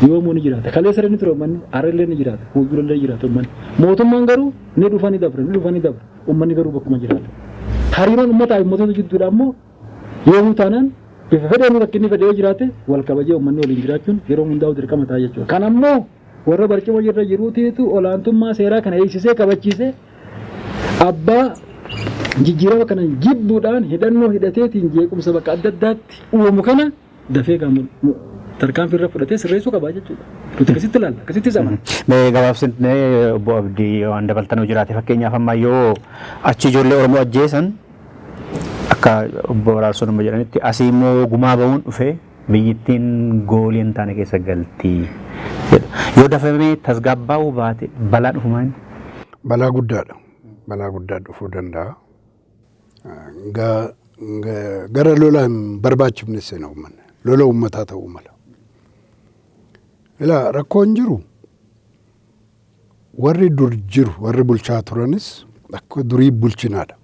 yoomuu ni jiraata. Kaleessa irra ni ture uummanni har'allee ni jiraata. Fuuldurallee jiraata uummanni. Mootummaan garuu ni dhufa ni dabra ni dhufa ni dabra. Uummanni garuu bakkuma jiraata. Hariiroon uummataa fi uummattoota jidduudha ammoo yoomuu taanaan bifa fedheen rakkinni fedhe yoo jiraate wal kabajee uummanni waliin jiraachuun yeroo hundaa'u dirqama ta'a jechuudha. Kan ammoo warra barcuma irra jiruutiitu olaantummaa seeraa kana eegsisee kabachiisee abbaa jijjiirama kana jibbuudhaan hidhannoo hidhateetiin jeequmsa bakka adda addaatti uumamu kana dafee kan tarkaanfii irra fudhatee sirreessuu qaba jechuudha. Nuti akkasitti ilaalla, akkasitti amana. Mee gabaabsinee obbo Abdii waan dabaltanuu jiraate fakkeenyaaf amma yoo achi ijoollee Oromoo ajjeesan akka obbo Araarsoon amma jedhanitti asii immoo gumaa ba'uun dhufee biyyittiin goolii hin taane keessa galti jedhu. Yoo dafamee tasgabbaa'uu baate balaa dhufu maali? Balaa guddaadha. Balaa guddaa dhufuu danda'a. Gara lola hin barbaachifne seena uummanni. Lola uummataa ta'uu mala. Ilaa rakkoon jiru warri dur jiru warri bulchaa turanis akka durii bulchinaadha.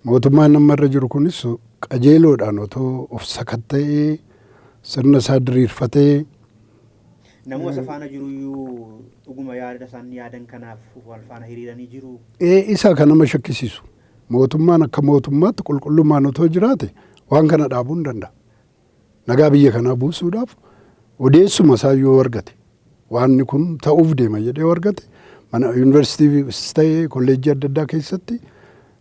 Mootummaan amma irra jiru kunis qajeeloodhaan otoo of sakatta'ee sirna isaa diriirfatee Namuma isa faana jiruyyuu dhuguma yaada isaan yaadan kanaaf wal faana hiriiranii jiru. Isa kan nama shakkisiisu. Mootummaan akka mootummaatti qulqullummaan otoo jiraate waan kana dhaabuu hin danda'a. Nagaa biyya kanaa buusuudhaaf odeessuma isaa yoo argate waanni kun ta'uuf deema jedhee yoo argate mana yuunivarsiitiis ta'ee kolleejjii adda addaa keessatti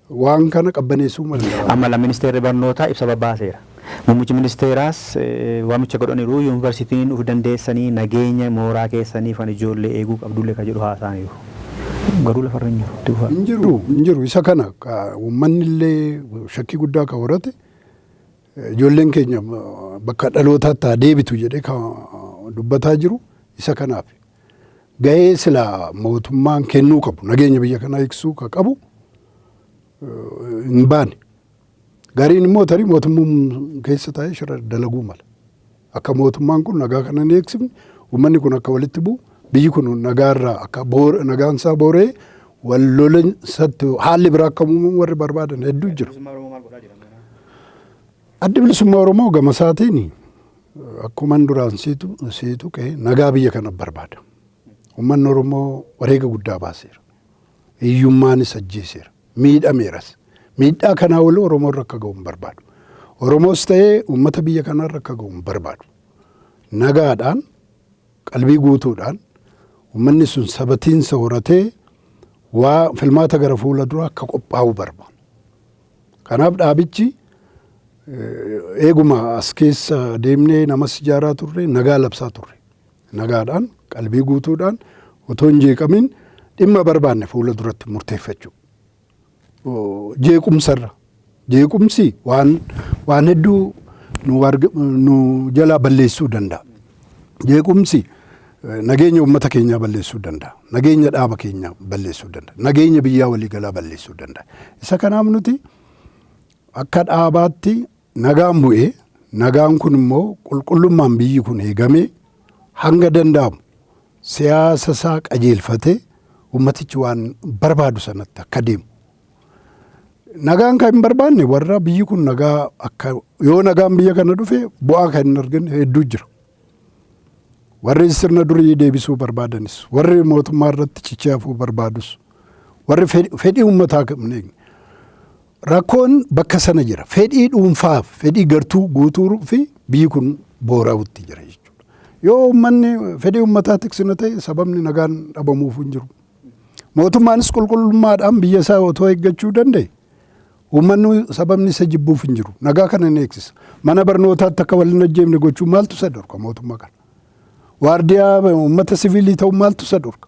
waan kana qabbaneessuu mala. Amma la ministeerri barnootaa ibsa babbaaseera. Muummichi ministeeraas waamicha godhaniiru yuunivarsiitiin of dandeessanii nageenya mooraa keessanii fan ijoollee eeguu qabdullee kan jedhu haasa'aniiru. Garuu lafarra hin jiru. Itti fufaa. Hin jiru hin jiru isa kana uummanni illee shakkii guddaa kan horate ijoolleen keenya bakka dhalootaatti haa deebitu jedhee kan dubbataa jiru isa kanaaf. Gahee silaa mootummaan kennuu qabu nageenya biyya kanaa eegsisuu kan qabu hin baane. Gariin immoo tarii mootummaan keessa taa'ee shira dalaguu mala. Akka mootummaan kun nagaa kana hin eegsifne uummanni kun akka walitti bu'u biyyi kun nagaarraa akka nagaan isaa booree wal lolansatti haalli biraa akka uumamu warri barbaadan hedduu jiru. Addi bilisummaa Oromoo gama isaatiin akkuman duraan siitu qe'ee nagaa biyya kana barbaada. Uummanni Oromoo wareega guddaa baaseera. Hiyyummaanis ajjeeseera. Miidhameeras. Miidhaa kanaa ol Oromoo irra akka ga'u hin barbaadu. Oromoos ta'ee uummata biyya kanaa irra akka ga'u hin barbaadu. Nagaadhaan qalbii guutuudhaan uummanni sun sabatiinsa horatee waa filmaata gara fuula duraa akka qophaa'u barbaada. Kanaaf dhaabichi eeguma as keessa deemnee namas ijaaraa turre nagaa labsaa turre. Nagaadhaan qalbii guutuudhaan otoo hin jeeqamin dhimma barbaanne fuula duratti murteeffachuu. Jeequmsarra. Jeequmsi waan hedduu nu jalaa balleessuu danda'a. Jeequmsi nageenya uummata keenyaa balleessuu danda'a. Nageenya dhaaba keenyaa balleessuu danda'a. Nageenya biyyaa waliigalaa balleessuu danda'a. Isa kanaaf nuti akka dhaabaatti nagaan bu'ee nagaan kun immoo qulqullummaan biyyi kun eegamee hanga danda'amu siyaasa isaa qajeelfatee uummatichi waan barbaadu sanatti akka deemu. Nagaan kan hin barbaanne warra biyyi kun nagaa akka yoo nagaan biyya kana dhufe bu'aa kan hin arganne hedduu jira. Warri sirna durii deebisuu barbaadanis, warri mootummaa irratti cichee hafuu barbaadus, warri fedhii uummataa hin eegne. Rakkoon bakka sana jira. Fedhii dhuunfaaf, fedhii gartuu guutuu fi biyyi kun boora'utti jira jechuudha. Yoo uummanni fedhii uummataa tiksina ta'e sababni nagaan dhabamuuf hin jiru. Mootummaanis qulqullummaadhaan biyya isaa otoo eeggachuu danda'e uummanni sababni isa jibbuuf hin jiru. Nagaa kana ni eegsisa. Mana barnootaatti akka wal hin ajjeefne gochuu maaltu isa dhorka mootummaa kana? Waardiyaa uummata siviilii ta'uu maaltu isa dhorka?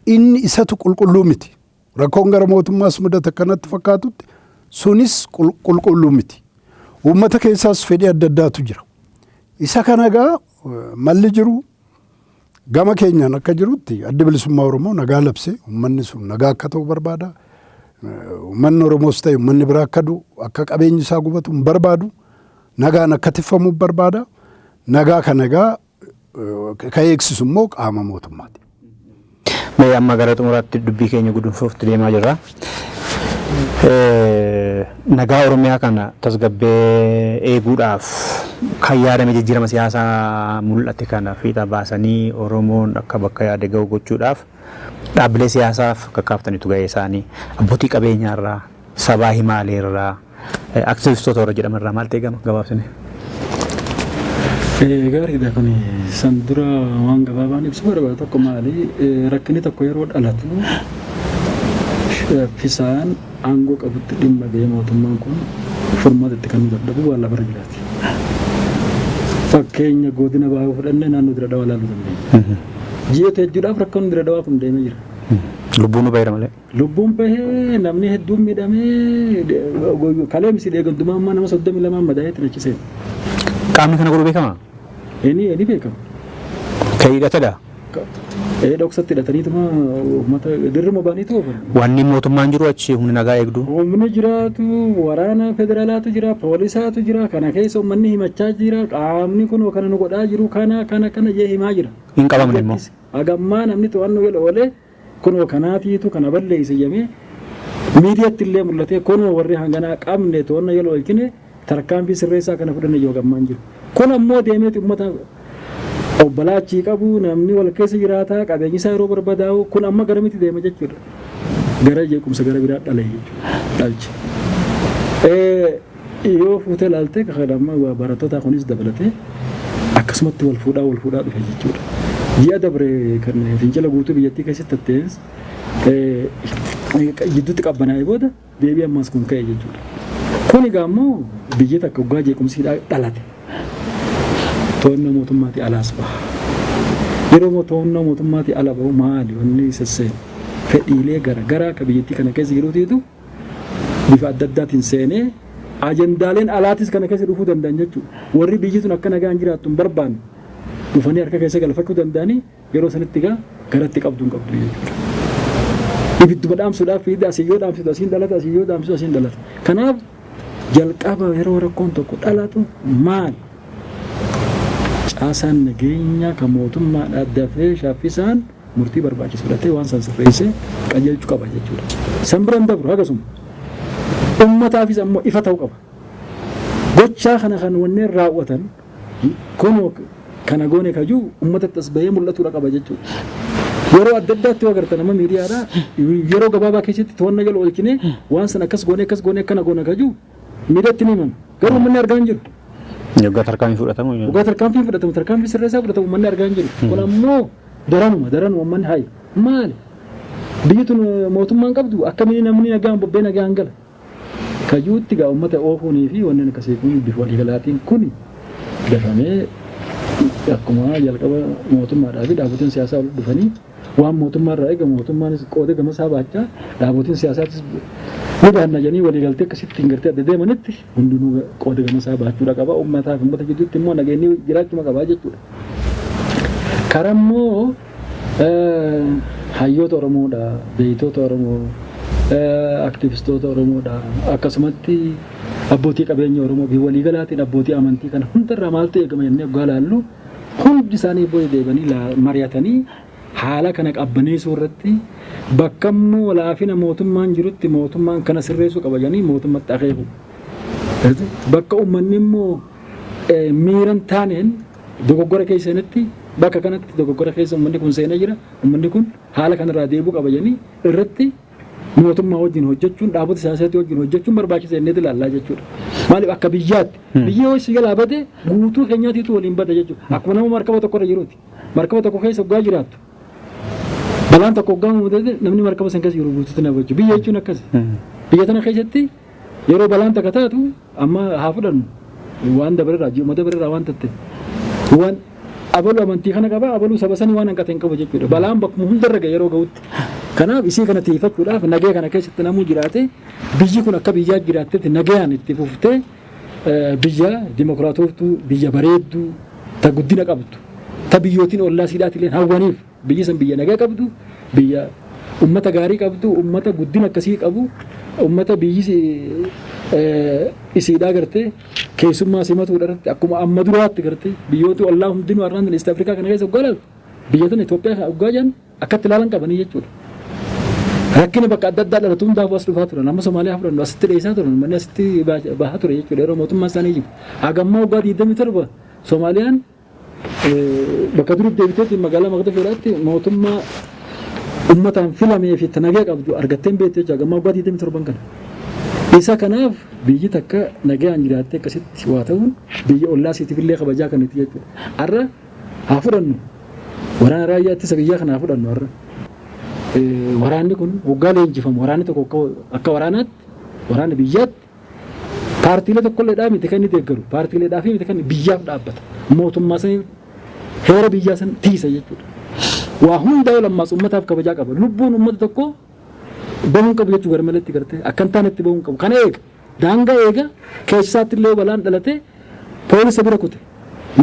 Inni isatu qulqulluu miti. Rakkoon gara mootummaas mudate akkanatti fakkaatutti sunis qulqulluu miti. Uummata keessaas fedhii adda addaatu jira. Isa kana egaa malli jiru gama keenyaan akka jirutti addi bilisummaa Oromoo nagaa labsee uummanni sun nagaa akka ta'u barbaada. Uummanni Oromoos ta'e uummanni biraa akka du'u akka qabeenyi isaa gubatu hin barbaadu. Nagaan akka tiffamu barbaada. Nagaa kana egaa Ka eegsisu immoo qaama mootummaati. Mee amma gara xumuraatti dubbii keenya gudunfuufti deemaa jirra. Nagaa Oromiyaa kana tasgabbee eeguudhaaf kan yaadame jijjiirama siyaasaa mul'ate kana fiixa baasanii Oromoon akka bakka yaade ga'u gochuudhaaf dhaabbilee siyaasaaf kakkaaftanitu ga'ee isaanii, abbootii qabeenyaarraa, sabaa himaaleerraa, aktivistoota warra jedhamanirraa maaltu eegama gabaabsine? Gaariidha. Kun san dura waan gabaabaan ibsu barbaadu tokko maali? Rakkinni tokko yeroo dhalatu fisaan aangoo qabutti dhimma ba'ee mootummaan kun furmaata itti kennuu dadhabu waan lafarra jiraati. Fakkeenya godina baay'ee fudhannee naannoo Dira Dhawaa ilaaluu dandeenya. Ji'oota hedduudhaaf rakkoon Dira Dhawaa kun deemee jira. Lubbuun nu baheera malee. Lubbuun bahee, namni hedduun miidhamee, kalee misi dheegandumaa ammaa nama 32 madaa'ee xinachisee. Qaamni kana godhu beekama? Inni beekama. Kan hidhatedha. Ee, dhoksatti hidhataniituma uummata dirruma ba'aniitu oofan. Wanni mootummaan jiru achi humni nagaa eegdu. Humni jiraatu, waraana federaalaatu jira, poolisaatu jira, kana keessa uummanni himachaa jira, qaamni kun kana nu godhaa jiru, kana kana kana jee himaa jira. Hin qabamne immoo. Hagammaa namni to'annoo jala oolee kunoo kanaatiitu kana balleesse jedhamee miidiyaatti illee mul'atee kunoo warri hanganaa qabne to'annoo jala oolchine tarkaanfii sirreessaa kana fudhanne yoo gammaan jiru. Kun ammoo deemeeti uummata obbolaa achii qabu, namni wal keessa jiraataa, qabeenyi isaa yeroo barbadaa'u, kun amma garamitti deema jechuudha. Gara jeequmsa gara biraa dhale jechuudha. Dhalche. Yoo fuutee ilaalte kan amma barattoota kunis dabalatee akkasumatti wal fuudhaa wal fuudhaa dhufe jechuudha. Ji'a dabre kan fincila guutuu biyyattii keessatti ta'es jidduutti qabbanaa'ee booda deebii ammas kun ka'e jechuudha. Kun egaa immoo biyya takka waggaa jeequmsi dhalate to'annoo mootummaatii alaas baha. Yeroo to'annoo mootummaatii ala bahu maali wanni sesseenu? Fedhiilee garaagaraa akka biyyattii kana keessa jiruutiitu bifa adda addaatiin seenee ajendaaleen alaatis kana keessa dhufuu danda'an jechuudha. Warri biyyi sun akka nagaan jiraattu hin barbaanne dhufanii harka keessa galfachuu danda'anii yeroo sanitti egaa garatti qabdu hin qabdu jechuudha. Ibidduma dhaamsuudhaaf fiidee asii yoo dhaamsitu asiin dhalata, asii yoo dhaamsitu asiin dhalata. Kanaaf jalqaba yeroo rakkoon tokko dhalatu maali? Caasaan nageenyaa kan mootummaadhaa dafee shaffisaan murtii barbaachisu fudhatee waan san sirreessee qajeelchuu qaba jechuudha. San bira hin dabru hagasuma. Uummataafis ammoo ifa ta'uu qaba. Gochaa kana kan wanneen raawwatan kunoo kana goone kajuu uummatatti as bahee mul'atuudha qaba jechuudha. Yeroo adda addaatti yoo agartan amma miidiyaadhaa yeroo gabaabaa keessatti to'annaa jala oolchinee waan san akkas goone akkas goone akkana goone kajuu miidiyaatti ni himama. Garuu uummanni argaa hin jiru. Waggaa tarkaanfii fudhatamu. Waggaa tarkaanfii fudhatamu, tarkaanfii sirreessaa fudhatamu uummanni argaa hin jiru. Kun ammoo daranuma daranuma uummanni hayi maali? Biyyi tun mootummaan qabdu akkamiin namni nagaan bobbee nagaan gala? Kajuutti gaa uummata oofuunii fi wanneen akkasii kun bifa waliigalaatiin kun dafamee akkuma jalqaba mootummaadhaa fi dhaabbotiin siyaasaa walitti dhufanii waan mootummaa irraa eegamu mootummaanis qooda gama isaa baachaa dhaabbotiin siyaasaatis ni baanna jedhanii waliigaltee akkasitti hin gartee adda deemanitti hundinuu qooda gama isaa baachuudha qaba. Uummataa fi uummata gidduutti immoo nageenyi jiraachuma qaba jechuudha. Karaa immoo hayyoota Oromoodha, beeytoota Oromoo, aktivistoota Oromoodha, akkasumatti abbootii qabeenya Oromoo fi waliigalaatiin abbootii amantii kana hundarraa maaltu eegama jennee waggaa laallu hundi isaanii booda deebanii mari'atanii haala kana qabbaneessuu irratti bakka immoo laafina mootummaan jirutti mootummaan kana sirreessuu qaba jedhanii mootummatti akeeku. Bakka uummanni immoo miiran taaneen dogoggora keessanitti bakka kanatti dogoggora keessa uummanni kun seenee jira, uummanni kun haala kanarraa deebi'uu qaba jedhanii irratti mootummaa wajjin hojjechuun, dhaabota siyaasatii wajjin hojjechuun barbaachisa jennee ilaallaa jechuudha. Maaliif akka biyyaatti biyyi yoo si jalaa bade guutuu keenyaatiitu waliin bada jechuudha. Akkuma nama markaba tokko irra jiruuti. Markaba tokko keessa waggaa jiraattu balaan tokko waggaa uumamte namni markaba san keessa jiru guutuutti nama jechuudha. Biyya jechuun akkasi. Biyya tana keessatti yeroo balaan takka taatu amma haa fudhannu waan dabarerraa ji'uma dabarerraa waan tatte waan abaluu amantii kana qaba abaluu saba sanii waan hanqate hin qabu jechuudha. Balaan bakkuma hundarra gahe yeroo gahutti. Kanaaf isii kana tiifachuudhaaf nagaya kana keessatti namuu jiraate biyyi kun akka biyyaa jiraattetti nagayaan itti fuftee biyya dimokiraatoftuu, biyya bareedduu, ta guddina qabdu, ta biyyootiin ollaa siidhaatillee hawwaniif biyyi san biyya nagaa qabdu, biyya ummata gaarii qabdu, ummata guddina akkasii qabu, ummata biyyi isiidhaa gartee Keessummaa simatuudha irratti akkuma amma duraatti gartee biyyooti ollaa hundinuu har'aan East Afrikaa kana keessa waggaa ilaaltu biyya tana Itoophiyaa kana waggaa jedhan akkatti ilaalan qabanii jechuudha. Rakkina bakka adda addaa dhalatu hundaafuu as dhufaa turan. Amma Somaaliyaa fudhannu asitti dheessaa turan. Manni asitti bahaa ture jechuudha yeroo mootummaan isaanii jiru. Hagammaa waggaa 27 Somaaliyaan bakka duritti deebiteetti magaalaa Maqdishoodhaatti mootummaa uummataan filamee fi nagaa qabdu argattee hin beektu jechuudha. Hagammaa waggaa 27 kana. Isa kanaaf biyyi takka nagaan jiraattee akkasitti waa ta'uun biyya ollaa siitiif illee kabajaa kan itti jechuudha. Har'a haa fudhannu waraana raayyaa ittisa biyyaa kana haa fudhannu har'a. Waraanni kun waggaa leenjifamu waraanni tokko akka waraanaatti waraana biyyaatti paartiilee tokkolleedhaa miti kan inni deeggaru paartiileedhaa fi miti kan biyyaaf dhaabbata mootummaa saniif heera biyyaa san tiisa jechuudha. Waa hundaa lammaas uummataaf kabajaa qaba. Lubbuun uummata tokkoo bahuun qabu jechuu gara maletti gartee akka hin taanetti bahuun qabu. Kana eega daangaa eega keessaatti illee balaan dhalatee poolisa bira kute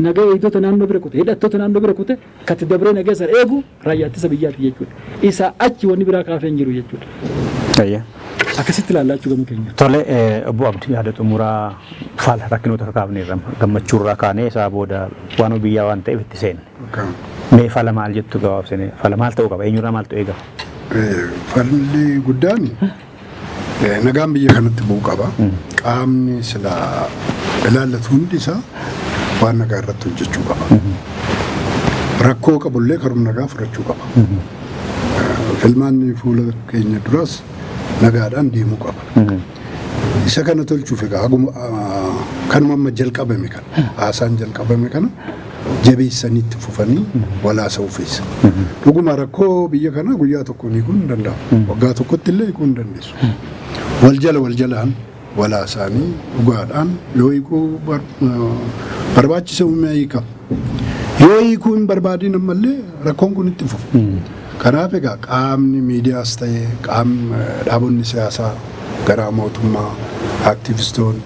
nagaa eegdota naannoo bira kute hidhattoota naannoo bira kute katti dabree nagaa sana eegu raayyaa ittisa biyyaati jechuudha. Isaa achi wanni biraa kaafee hin jiru jechuudha. Akkasitti ilaallaa jechuu gama keenya. Tole, obbo Abdii, yaada xumuraa faala rakkinoota kakaafneerra gammachuurraa kaanee isaa booda waan biyyaa waan ta'eef itti seenne. Mee fala maal jettu gabaabsine fala maal ta'uu qaba eenyurraa maaltu eegama? Falli guddaan nagaan biyya kanatti bu'uu qaba. Qaamni silaa ilaallatu hundi isaa waan nagaa irratti hojjechuu qaba. Rakkoo qabullee karuma nagaa furachuu qaba. Filmaanni fuula keenya duraas nagaadhaan deemuu qaba. Isa kana tolchuuf egaa kanuma amma jalqabame kana haasaan jalqabame kana jabeessanii itti fufanii walaasa uffisa. Dhuguma rakkoo biyya kanaa guyyaa tokkoon hiikuun hin danda'amu. Waggaa tokkotti illee hiikuu hin dandeessu. Wal jala wal jalaan walaasaanii dhugaadhaan yoo hiikuu barbaachise humna hiika. Yoo hiikuu hin barbaadin ammallee rakkoon kun itti fufa. Kanaaf egaa qaamni miidiyaas ta'e qaamni dhaabonni siyaasaa garaa mootummaa aktivistoonni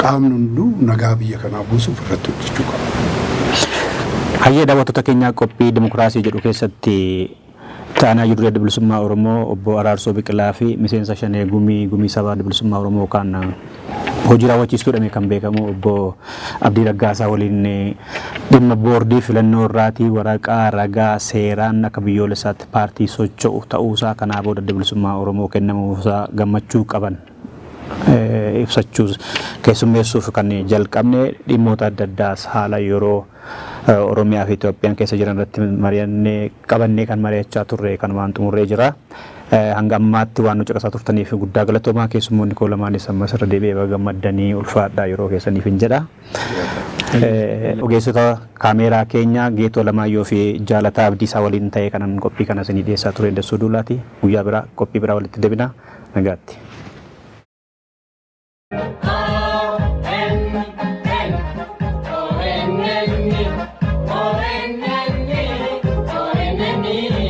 qaamni hunduu nagaa biyya kanaa buusuuf irratti hojjechuu qaba. Hayyee, daawwattoota keenyaa, qophii dimokiraasii jedhu keessatti Taanaa Jiruu Adda Bilisummaa Oromoo obbo Araarsoo Biqilaa fi miseensa shanee gumii gumii sabaa Adda Bilisummaa Oromoo kan hojii raawwachiistuudhaan kan beekamu obbo Abdii Raggaasaa waliin dhimma boordii filannoo irraatii waraqaa ragaa seeraan akka biyyoolessaatti paartii socho'u ta'uusaa kanaa booda Adda Bilisummaa Oromoo kennamuusaa gammachuu qaban ibsachuus keessummeessuuf kan jalqabne dhimmoota adda addaas haala yeroo Oromiyaa fi Itoophiyaan keessa jiran irratti mari'annee qabannee kan mari'achaa turre kanumaan xumurree jira. Hanga ammaatti waan nu caqasaa turtaniif guddaa galatoomaa. Keessummoonni koo lamaanis ammas irra deebi'ee gammaddanii ulfaadhaa yeroo keessaniif hin jedha. Ogeessota kaameeraa keenya Geetoo Lamaayyoo fi Jaalataa Abdiisaa waliin ta'ee kanan qophii kana isinii dhiyeessaa ture Dassuu Duulaati. Guyyaa biraa qophii biraa walitti deebina. Nagaatti. O N N O N N O N N O N N.